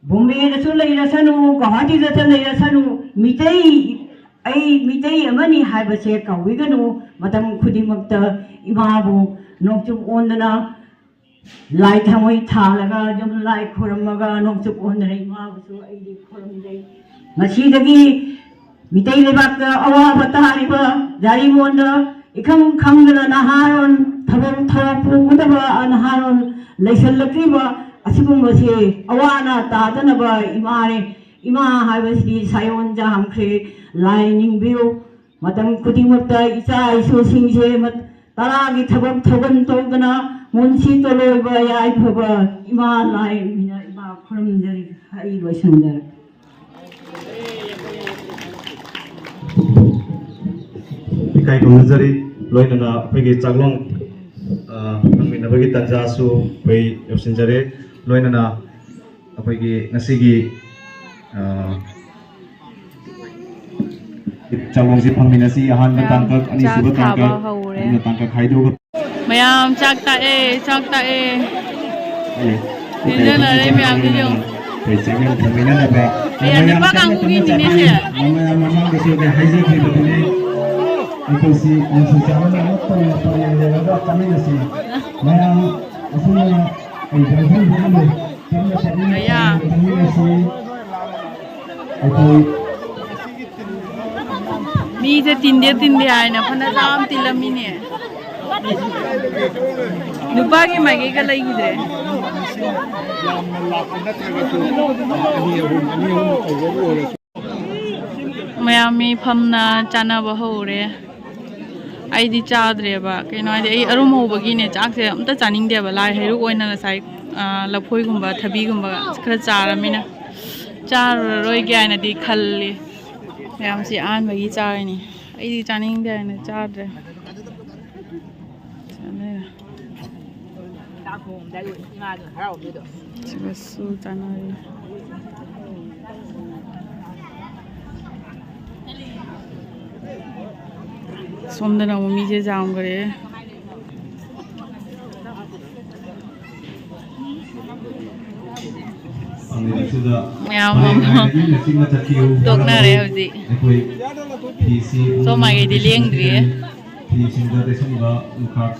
ꯕꯣꯝꯕꯦꯗꯁꯨ ꯂꯩꯔꯁꯅꯨ, ꯒꯧꯍꯥꯇꯤꯗꯇ ꯂꯩꯔꯁꯅꯨ, ꯃꯤꯇꯩ ꯑꯩ ꯃꯤꯇꯩ ꯑꯃꯅꯤ ꯍꯥꯏꯕꯁꯦ ꯀꯥꯎꯕꯤꯒꯅꯨ꯫ ꯃꯇꯝ ꯈꯨꯗꯤꯡꯃꯛꯇ ꯏꯃꯥꯕꯨ ꯅꯣꯡꯆꯨꯞ ꯑꯣꯟꯗꯅ ꯂꯥꯏ ꯊꯥꯎꯃꯩ ꯊꯥꯜꯂꯒ, ꯌꯨꯝ ꯂꯥꯏ ꯈꯨꯔꯨꯝꯃꯒ, ꯅꯣꯡꯆꯨꯞ ꯑꯣꯟꯗꯅ ꯏꯃꯥꯕꯨꯁꯨ ꯑꯩꯗꯤ ꯈꯨꯔꯨꯝꯖꯩ꯫ ꯉꯁꯤꯗꯒꯤ ꯃꯤꯇꯩ ꯂꯩꯕꯥꯛꯇ ꯑꯋꯥꯕ ꯇꯥꯔꯤꯕ ꯌꯥꯔꯤꯉꯣꯟꯗ ꯏꯈꯪ ꯈꯪꯗꯅ ꯅꯍꯥꯔꯣꯟ ꯊꯕꯛ ꯊꯧꯔꯝ ꯄꯨꯒꯗꯕ ꯅꯍꯥꯔꯣꯟ ꯂꯩꯁꯜꯂꯛꯂꯤꯕ ꯑꯁꯤꯒꯨꯝꯕꯁꯦ ꯑꯋꯥ ꯑꯅꯥ ꯇꯥꯗꯅꯕ ꯏꯃꯥꯅꯦ꯫ ꯏꯃꯥ ꯍꯥꯏꯕꯁꯤꯗꯤ ꯁꯥꯌꯣꯟ ꯌꯥꯝꯈ꯭ꯔꯦ꯫ ꯂꯥꯏ ꯅꯤꯡꯕꯤꯌꯨ꯫ ꯃꯇꯝ ꯈꯨꯗꯤꯡꯃꯛꯇ ꯏꯆꯥ ꯏꯁꯨꯁꯤꯡꯁꯦ ꯃꯠ-, ꯇꯔꯥꯒꯤ ꯊꯕꯛ ꯊꯧꯒꯟ ꯇꯧꯗꯅ ꯃꯨꯟꯁꯤ ꯇꯣꯂꯣꯏꯕ ꯌꯥꯏꯐꯕ ꯏꯃꯥ ꯂꯥꯏ ꯑꯣꯏꯅ ꯏꯃꯥ ꯈꯨꯔꯨꯝꯖꯔꯤ꯫ ꯑꯩ ꯂꯣꯏꯁꯤꯟꯖꯔꯒꯦ꯫ ꯏꯀꯥꯏ ꯈꯨꯝꯅꯖꯔꯤ꯫ ꯂꯣꯏꯅꯅ ꯑꯩꯈꯣꯏꯒꯤ ꯆꯥꯛꯂꯣꯡ, ꯑ, ꯐꯪꯃꯤꯟꯅꯕꯒꯤ ꯇꯥꯟꯖꯥꯁꯨ ꯑꯩꯈꯣꯏ ꯌꯧꯁꯤꯟꯖꯔꯦ꯫ ꯂꯣꯏꯅꯅ ꯑꯩꯈꯣꯏꯒꯤ ꯉꯁꯤꯒꯤ, ꯑ, ꯆꯥꯛꯂꯣꯡꯁꯤ ꯐꯪꯃꯤꯟꯅꯁꯤ꯫ ꯑꯍꯥꯟꯕ ꯃꯌꯥꯝ ꯇꯥꯡꯀꯛ, ꯑꯅꯤꯁꯨꯕ ꯆꯥꯛ ꯊꯥꯕ ꯇꯥꯡꯀꯛ, ꯍꯧꯔꯦ꯫ ꯑꯍꯨꯝꯁꯨꯕ ꯇꯥꯡꯀꯛ ꯈꯥꯏꯗꯣꯛꯑꯒ ꯃꯌꯥꯝ ꯆꯥꯛ ꯇꯥꯛꯑꯦ, ꯆꯥꯛ ꯇꯥꯛꯑꯦ꯫ ꯑꯦ, ꯇꯤꯟꯖꯅꯔꯦ ꯃꯌꯥꯝꯁꯤꯁꯨ꯫ ꯑꯩꯈꯣꯏ ꯆꯥꯛꯂꯣꯡ ꯐꯪꯃꯤꯟꯅꯅꯕ ꯑꯦ, ꯃꯌꯥꯝ ꯅꯨꯄꯥ ꯀꯟꯅ ꯀꯥꯡꯕꯨꯒꯤꯅꯤꯅꯦ ꯁꯦ꯫ ꯃꯌꯥꯝ ꯃꯃꯥꯡꯗꯁꯨ ꯑꯩꯅ ꯍꯥꯏꯖꯈꯤꯕꯗꯨꯅꯤ꯫ ꯑꯩꯈꯣꯏꯁꯤ ꯅꯨꯡꯁꯤ ꯆꯥꯟꯅꯅ ꯑꯃꯠꯇ ꯄꯥꯡꯂꯦꯟ ꯂꯩꯔꯒ ꯆꯥꯃꯤꯟꯅꯁꯤ꯫ ꯃꯌꯥꯝ ꯑꯁꯨꯝꯅ ꯑꯩ ꯗ꯭ꯔꯥꯏꯚꯔ ꯍꯣꯠꯅꯕ ꯇꯞꯅ ꯇꯞꯅ ꯀꯌꯥ? ꯇꯧꯃꯤꯟꯅꯁꯤ꯫ ꯑꯩꯈꯣꯏ ꯃꯤꯁꯦ ꯇꯤꯟꯗꯦ ꯇꯤꯟꯗꯦ ꯍꯥꯏꯅ ꯐꯅ ꯆꯥꯝ ꯇꯤꯜꯂꯝꯃꯤꯅꯦ꯫ ꯅꯨꯄꯥꯒꯤ ꯃꯥꯏꯀꯩꯒ ꯂꯩꯈꯤꯗ꯭ꯔꯦ꯫ ꯌꯥꯝꯅ ꯂꯥꯛꯄ ꯅꯠꯇ꯭ꯔꯒꯁꯨ ꯑꯅꯤ ꯑꯍꯨꯝ, ꯑꯅꯤ ꯑꯍꯨꯝ ꯇꯧꯕꯕꯨ ꯑꯣꯏꯔꯁꯨ꯫ ꯃꯌꯥꯝ ꯃꯤ ꯐꯝꯅ ꯆꯥꯅꯕ ꯍꯧꯔꯦ꯫ ꯑꯩꯗꯤ ꯆꯥꯗ꯭ꯔꯦꯕ, ꯀꯩꯅꯣ ꯍꯥꯏꯗꯤ ꯑꯩ ꯑꯔꯨꯝ ꯍꯧꯕꯒꯤꯅꯦ ꯆꯥꯛꯁꯦ ꯑꯝꯇ ꯆꯥꯅꯤꯡꯗꯦꯕ꯫ ꯂꯥꯏ ꯍꯩꯔꯨꯛ ꯑꯣꯏꯅ ꯉꯁꯥꯏ, ꯑ, ꯂꯐꯣꯏꯒꯨꯝꯕ ꯊꯕꯤꯒꯨꯝꯕ ꯈꯔ ꯆꯥꯔꯃꯤꯅ ꯆꯥꯔꯔꯣꯏꯒꯦ ꯍꯥꯏꯅꯗꯤ ꯈꯜꯂꯤ꯫ ꯃꯌꯥꯝꯁꯤ ꯑꯍꯥꯟꯕꯒꯤ ꯆꯥꯔꯤꯅꯤ꯫ ꯑꯩꯗꯤ ꯆꯥꯅꯤꯡꯗꯦ ꯍꯥꯏꯅ ꯆꯥꯗ꯭ꯔꯦ꯫ ꯆꯥꯅꯤꯡꯉꯦ꯫ ꯆꯥꯛ ꯊꯣꯡꯉꯝꯗꯥꯏꯗ ꯏꯃꯥꯗꯨꯅ ꯍꯔꯥꯎꯕꯗꯣ꯫ ꯁꯤꯒꯁꯨ ꯆꯥꯅꯔꯤ꯫ ꯁꯣꯝꯗꯅ ꯑꯃꯨꯛ ꯃꯤꯁꯦ ꯌꯥꯝꯈ꯭ꯔꯦ꯫ ꯃꯌꯥꯝ ꯑꯃ ꯇꯣꯛꯅꯔꯦ ꯍꯧꯖꯤꯛ꯫ ꯁꯣꯝ ꯃꯥꯏꯀꯩꯗꯤ ꯂꯦꯡꯗ꯭ꯔꯤꯌꯦ꯫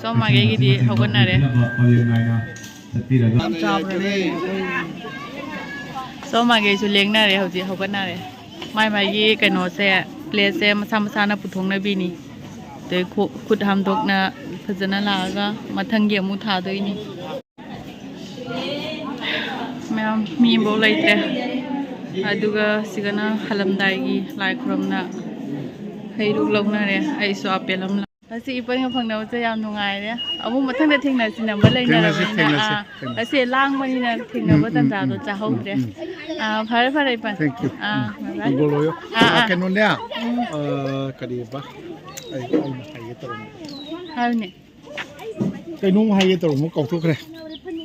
ꯁꯣꯝ ꯃꯥꯏꯀꯩꯒꯤꯗꯤ ꯍꯧꯒꯠꯅꯔꯦ꯫ ꯁꯣꯝ ꯃꯥꯏꯀꯩꯁꯨ ꯂꯦꯡꯅꯔꯦ ꯍꯧꯖꯤꯛ, ꯍꯧꯒꯠꯅꯔꯦ꯫ ꯃꯥꯏ ꯃꯥꯏꯒꯤ ꯀꯩꯅꯣꯁꯦ, ꯄ꯭ꯂꯦꯠꯁꯦ ꯃꯁꯥ ꯃꯁꯥꯅ ꯄꯨꯊꯣꯛꯅꯕꯤꯅꯤ꯫ ꯑꯗꯩ ꯈꯨ-, ꯈꯨꯠ ꯍꯥꯝꯗꯣꯛꯅ ꯐꯖꯅ ꯂꯥꯛꯑꯒ ꯃꯊꯪꯒꯤ ꯑꯃꯨꯛ ꯊꯥꯗꯣꯏꯅꯤ꯫ ꯃꯌꯥꯝ ꯃꯤ ꯑꯃꯐꯥꯎ ꯂꯩꯇ꯭ꯔꯦ꯫ ꯑꯗꯨꯒ ꯁꯤꯒꯅ ꯍꯜꯂꯝꯗꯥꯏꯒꯤ ꯂꯥꯏ ꯈꯨꯔꯨꯝꯅ ꯍꯩꯔꯨꯛ ꯂꯧꯅꯔꯦ꯫ ꯑꯩꯁꯨ ꯑꯄꯦꯜ ꯑꯃ ꯂꯧ-, ꯉꯁꯤ ꯏꯄꯟꯒ ꯐꯪꯅꯕꯁꯦ ꯌꯥꯝ ꯅꯨꯡꯉꯥꯏꯔꯦ꯫ ꯑꯃꯨꯛ ꯃꯊꯪꯗ ꯊꯦꯡꯅꯁꯤ, ꯅꯝꯕꯔ ꯊꯦꯡꯅꯁꯤ, ꯂꯩꯅꯔꯕꯅꯤꯅ꯫ ꯊꯦꯡꯅꯁꯤ, ꯑꯥ, ꯊꯦꯡꯅꯁꯤ꯫ ꯑꯁꯤ ꯂꯥꯡꯕꯅꯤꯅ ꯊꯦꯡꯅꯕ ꯎꯝ, ꯎꯝ, ꯇꯥꯟꯖꯥꯗꯣ ꯎꯝ, ꯆꯥꯍꯧꯗ꯭ꯔꯦ꯫ ꯎꯝ, ꯎꯝ꯫ ꯑꯥ, ꯐꯔꯦ, ꯐꯔꯦ, ꯏꯄꯟ꯫ Thank you꯫ Ah, um. Bye bye꯫ ꯕꯣꯂꯣꯌꯣ꯫ ꯑꯥ, ꯑꯥ, ꯑꯥ꯫ ꯀꯩꯅꯣꯅꯦ꯫ ꯎꯝ꯫ ꯑꯥ, ꯀꯔꯤꯕ? ꯑꯩ, ꯑꯩꯅ ꯍꯥꯏꯒꯦ ꯇꯧꯔꯝꯕ꯫ ꯍꯥꯏꯌꯨꯅꯦ꯫ ꯀꯩꯅꯣꯝ ꯍꯥꯏꯒꯦ ꯇꯧꯔꯝꯕ ꯀꯥꯎꯊꯣꯛꯈ꯭ꯔꯦ꯫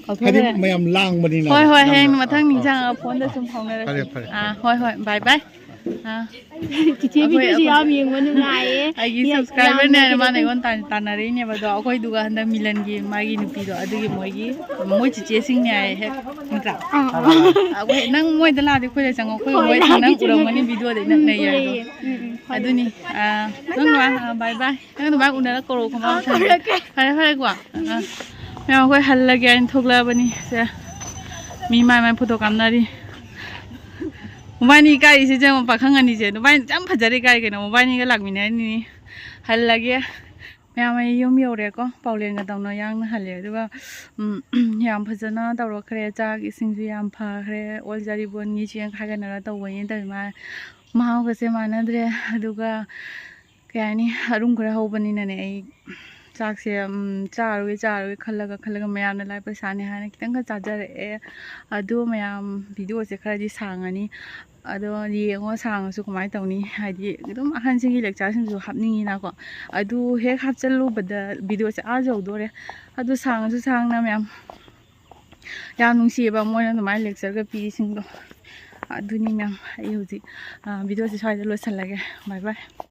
ꯀꯥꯎꯊꯣꯛꯈ꯭ꯔꯦ? ꯍꯥꯏꯗꯤ ꯃꯌꯥꯝ ꯂꯥꯡꯕꯅꯤꯅ꯫ ꯍꯣꯏ, ꯍꯣꯏ, ꯍꯌꯦꯡ ꯅꯪꯅ, ꯃꯊꯪ ꯑꯥ, ꯅꯤꯡꯁꯤꯡꯉꯒ ꯐꯣꯟꯗ ꯑꯥ, ꯁꯨꯝ ꯐꯥꯎꯅꯔꯁꯤ꯫ ꯐꯔꯦ, ꯐꯔꯦ, ꯑꯥ, ꯐꯔꯦ꯫ ꯍꯣꯏ, ꯍꯣꯏ, bye bye꯫ ꯑꯥ꯫ ꯆꯤꯆꯦ ꯑꯩꯈꯣꯏ, videoꯁꯤ ꯑꯩꯈꯣꯏ ꯌꯥꯝ ꯌꯦꯡꯕ ꯅꯨꯡꯉꯥꯏꯌꯦ꯫ ꯑꯩꯒꯤ ꯌꯥ-, subscriberꯅꯦ ꯌꯥꯝꯅ ꯍꯥꯏꯅ ꯃꯥꯅ ꯈꯤꯇꯪ ꯑꯩꯉꯣꯟꯗ ꯇꯥꯟ-, ꯇꯥꯟꯅꯔꯛꯏꯅꯦꯕ꯫ ꯑꯗꯣ ꯑꯩꯈꯣꯏꯗꯨꯒ ꯍꯟꯗꯛ ꯃꯤꯂꯟꯒꯤ ꯃꯥꯒꯤ ꯅꯨꯄꯤꯗꯣ, ꯑꯗꯨꯒꯤ ꯃꯣꯏꯒꯤ, ꯃꯣꯏ ꯆꯤꯆꯦꯁꯤꯡꯅꯦ ꯍꯥꯏꯌꯦ ꯍꯦꯛ, ꯅꯠꯇ꯭ꯔꯥ? ꯑꯥ, ꯑꯥ꯫ ꯑꯩꯈꯣꯏ, ꯅꯪ ꯃꯣꯏꯗ ꯂꯥꯛꯑꯗꯤ ꯑꯩꯈꯣꯏꯗ ꯆꯪꯉꯣ꯫ ꯑꯩꯈꯣꯏ ꯍꯣꯏ, ꯃꯣꯏ ꯂꯥꯛꯀꯦ, ꯅꯪ ꯆꯦ, ꯎꯔꯝꯒꯅꯤ ꯂꯥꯛꯀꯦ꯫ Videoꯗ ꯏꯅꯛ ꯎꯝ, ꯅꯛꯑꯦ ꯍꯥꯏꯗꯣ꯫ ꯎꯔꯦ꯫ ꯎꯝ, ꯎꯝ, ꯍꯣꯏ꯫ ꯑꯗꯨꯅꯤ꯫ ꯑꯥ, ꯅꯪ ꯂꯥꯛ-, ꯑꯥ, bye bye꯫ ꯅꯪ ꯑꯗꯨꯃꯥꯏꯅ ꯎꯅꯔ ꯀꯧꯔꯛꯑꯣ, ꯈꯪꯉꯕ? ꯑꯥ, ꯀꯧꯔꯛꯀꯦ꯫ ꯐꯔꯦ, ꯐꯔꯦꯀꯣ꯫ ꯑꯥ, ꯃꯌꯥꯝ ꯑꯩꯈꯣꯏ ꯍꯜꯂꯒꯦ ꯍꯥꯏꯅ ꯊꯣꯛꯂꯛꯑꯕꯅꯤ꯫ ꯁꯦ, ꯃꯤ ꯃꯥꯏ ꯃꯥꯏ photo ꯀꯥꯞꯅꯔꯤ꯫ ꯃꯕꯥꯅꯤ ꯏꯀꯥꯏꯔꯤꯁꯦ ꯌꯦꯡꯉꯣ, ꯄꯥꯈꯪ ꯑꯅꯤꯁꯦ꯫ ꯃꯕꯥꯅꯤ ꯌꯥꯝ ꯐꯖꯔꯦ, ꯏꯀꯥꯏ ꯀꯩꯅꯣ꯫ ꯃꯕꯥꯅꯤꯒ ꯂꯥꯛꯃꯤꯟꯅꯔꯅꯤ꯫ ꯍꯜꯂꯒꯦ꯫ ꯃꯌꯥꯝ ꯑꯩ ꯌꯨꯝ ꯌꯧꯔꯦꯀꯣ꯫ ꯄꯥꯎꯂꯦꯟꯒ ꯇꯧꯅ ꯌꯥꯡꯅ ꯍꯜꯂꯦ꯫ ꯑꯗꯨꯒ, ꯎꯝ, ꯌꯥꯝ ꯐꯖꯅ ꯇꯧꯔꯛꯈ꯭ꯔꯦ꯫ ꯆꯥꯛ ꯏꯁꯤꯡꯁꯨ ꯌꯥꯝ ꯐꯈ꯭ꯔꯦ꯫ ꯑꯣꯜ ꯖꯥꯔꯤꯕꯣꯟꯒꯤ ꯆꯦꯡ ꯈꯥꯏꯒꯠꯅꯔ ꯇꯧꯕꯅꯤꯅ ꯇꯧꯔꯤ ꯃꯥ-, ꯃꯍꯥꯎꯒꯁꯦ ꯃꯥꯟꯅꯗ꯭ꯔꯦ꯫ ꯑꯗꯨꯒ ꯀꯩ ꯍꯥꯏꯅꯤ, ꯑꯔꯨꯝ ꯈꯔ ꯍꯧꯕꯅꯤꯅꯅꯦ, ꯑꯩ ꯆꯥꯛꯁꯦ, ꯎꯝ, ꯆꯥꯔꯣꯏꯒꯦ, ꯆꯥꯔꯣꯏꯒꯦ ꯈꯜꯂꯒ, ꯈꯜꯂꯒ ꯃꯌꯥꯝꯅ ꯂꯥꯏ ꯄꯩꯁꯥꯅꯦ ꯍꯥꯏꯅ ꯈꯤꯇꯪꯈꯛ ꯆꯥꯖꯔꯛꯑꯦ꯫ ꯑꯗꯣ ꯃꯌꯥꯝ, videoꯁꯦ ꯈꯔꯗꯤ ꯁꯥꯡꯉꯅꯤ꯫ ꯑꯗꯣ ꯌꯦꯡꯉꯣ, ꯁꯥꯡꯉꯁꯨ ꯀꯃꯥꯏꯅ ꯇꯧꯅꯤ? ꯍꯥꯏꯗꯤ, ꯑꯗꯨꯝ ꯑꯍꯟꯁꯤꯡꯒꯤ lectureꯁꯤꯡꯁꯨ ꯍꯥꯞꯅꯤꯡꯉꯤꯅꯀꯣ꯫ ꯑꯗꯨ ꯍꯦꯛ ꯍꯥꯞꯆꯜꯂꯨꯕꯗ videoꯁꯦ ꯑꯥ ꯌꯧꯗꯣꯔꯦ꯫ ꯑꯗꯨ ꯁꯥꯡꯉꯁꯨ ꯁꯥꯡꯅ ꯃꯌꯥꯝ, ꯌꯥꯝ ꯅꯨꯡꯁꯤꯌꯦꯕ ꯃꯣꯏꯅ ꯑꯗꯨꯃꯥꯏꯅ lectureꯒ ꯄꯤꯔꯤꯁꯤꯡꯗꯣ꯫ ꯑꯗꯨꯅꯤ ꯃꯌꯥꯝ, ꯑꯩ ꯍꯧꯖꯤꯛ, ꯑ, videoꯁꯦ ꯁ꯭ꯋꯥꯏꯗ ꯂꯣꯏꯁꯤꯜꯂꯒꯦ꯫ Bye bye꯫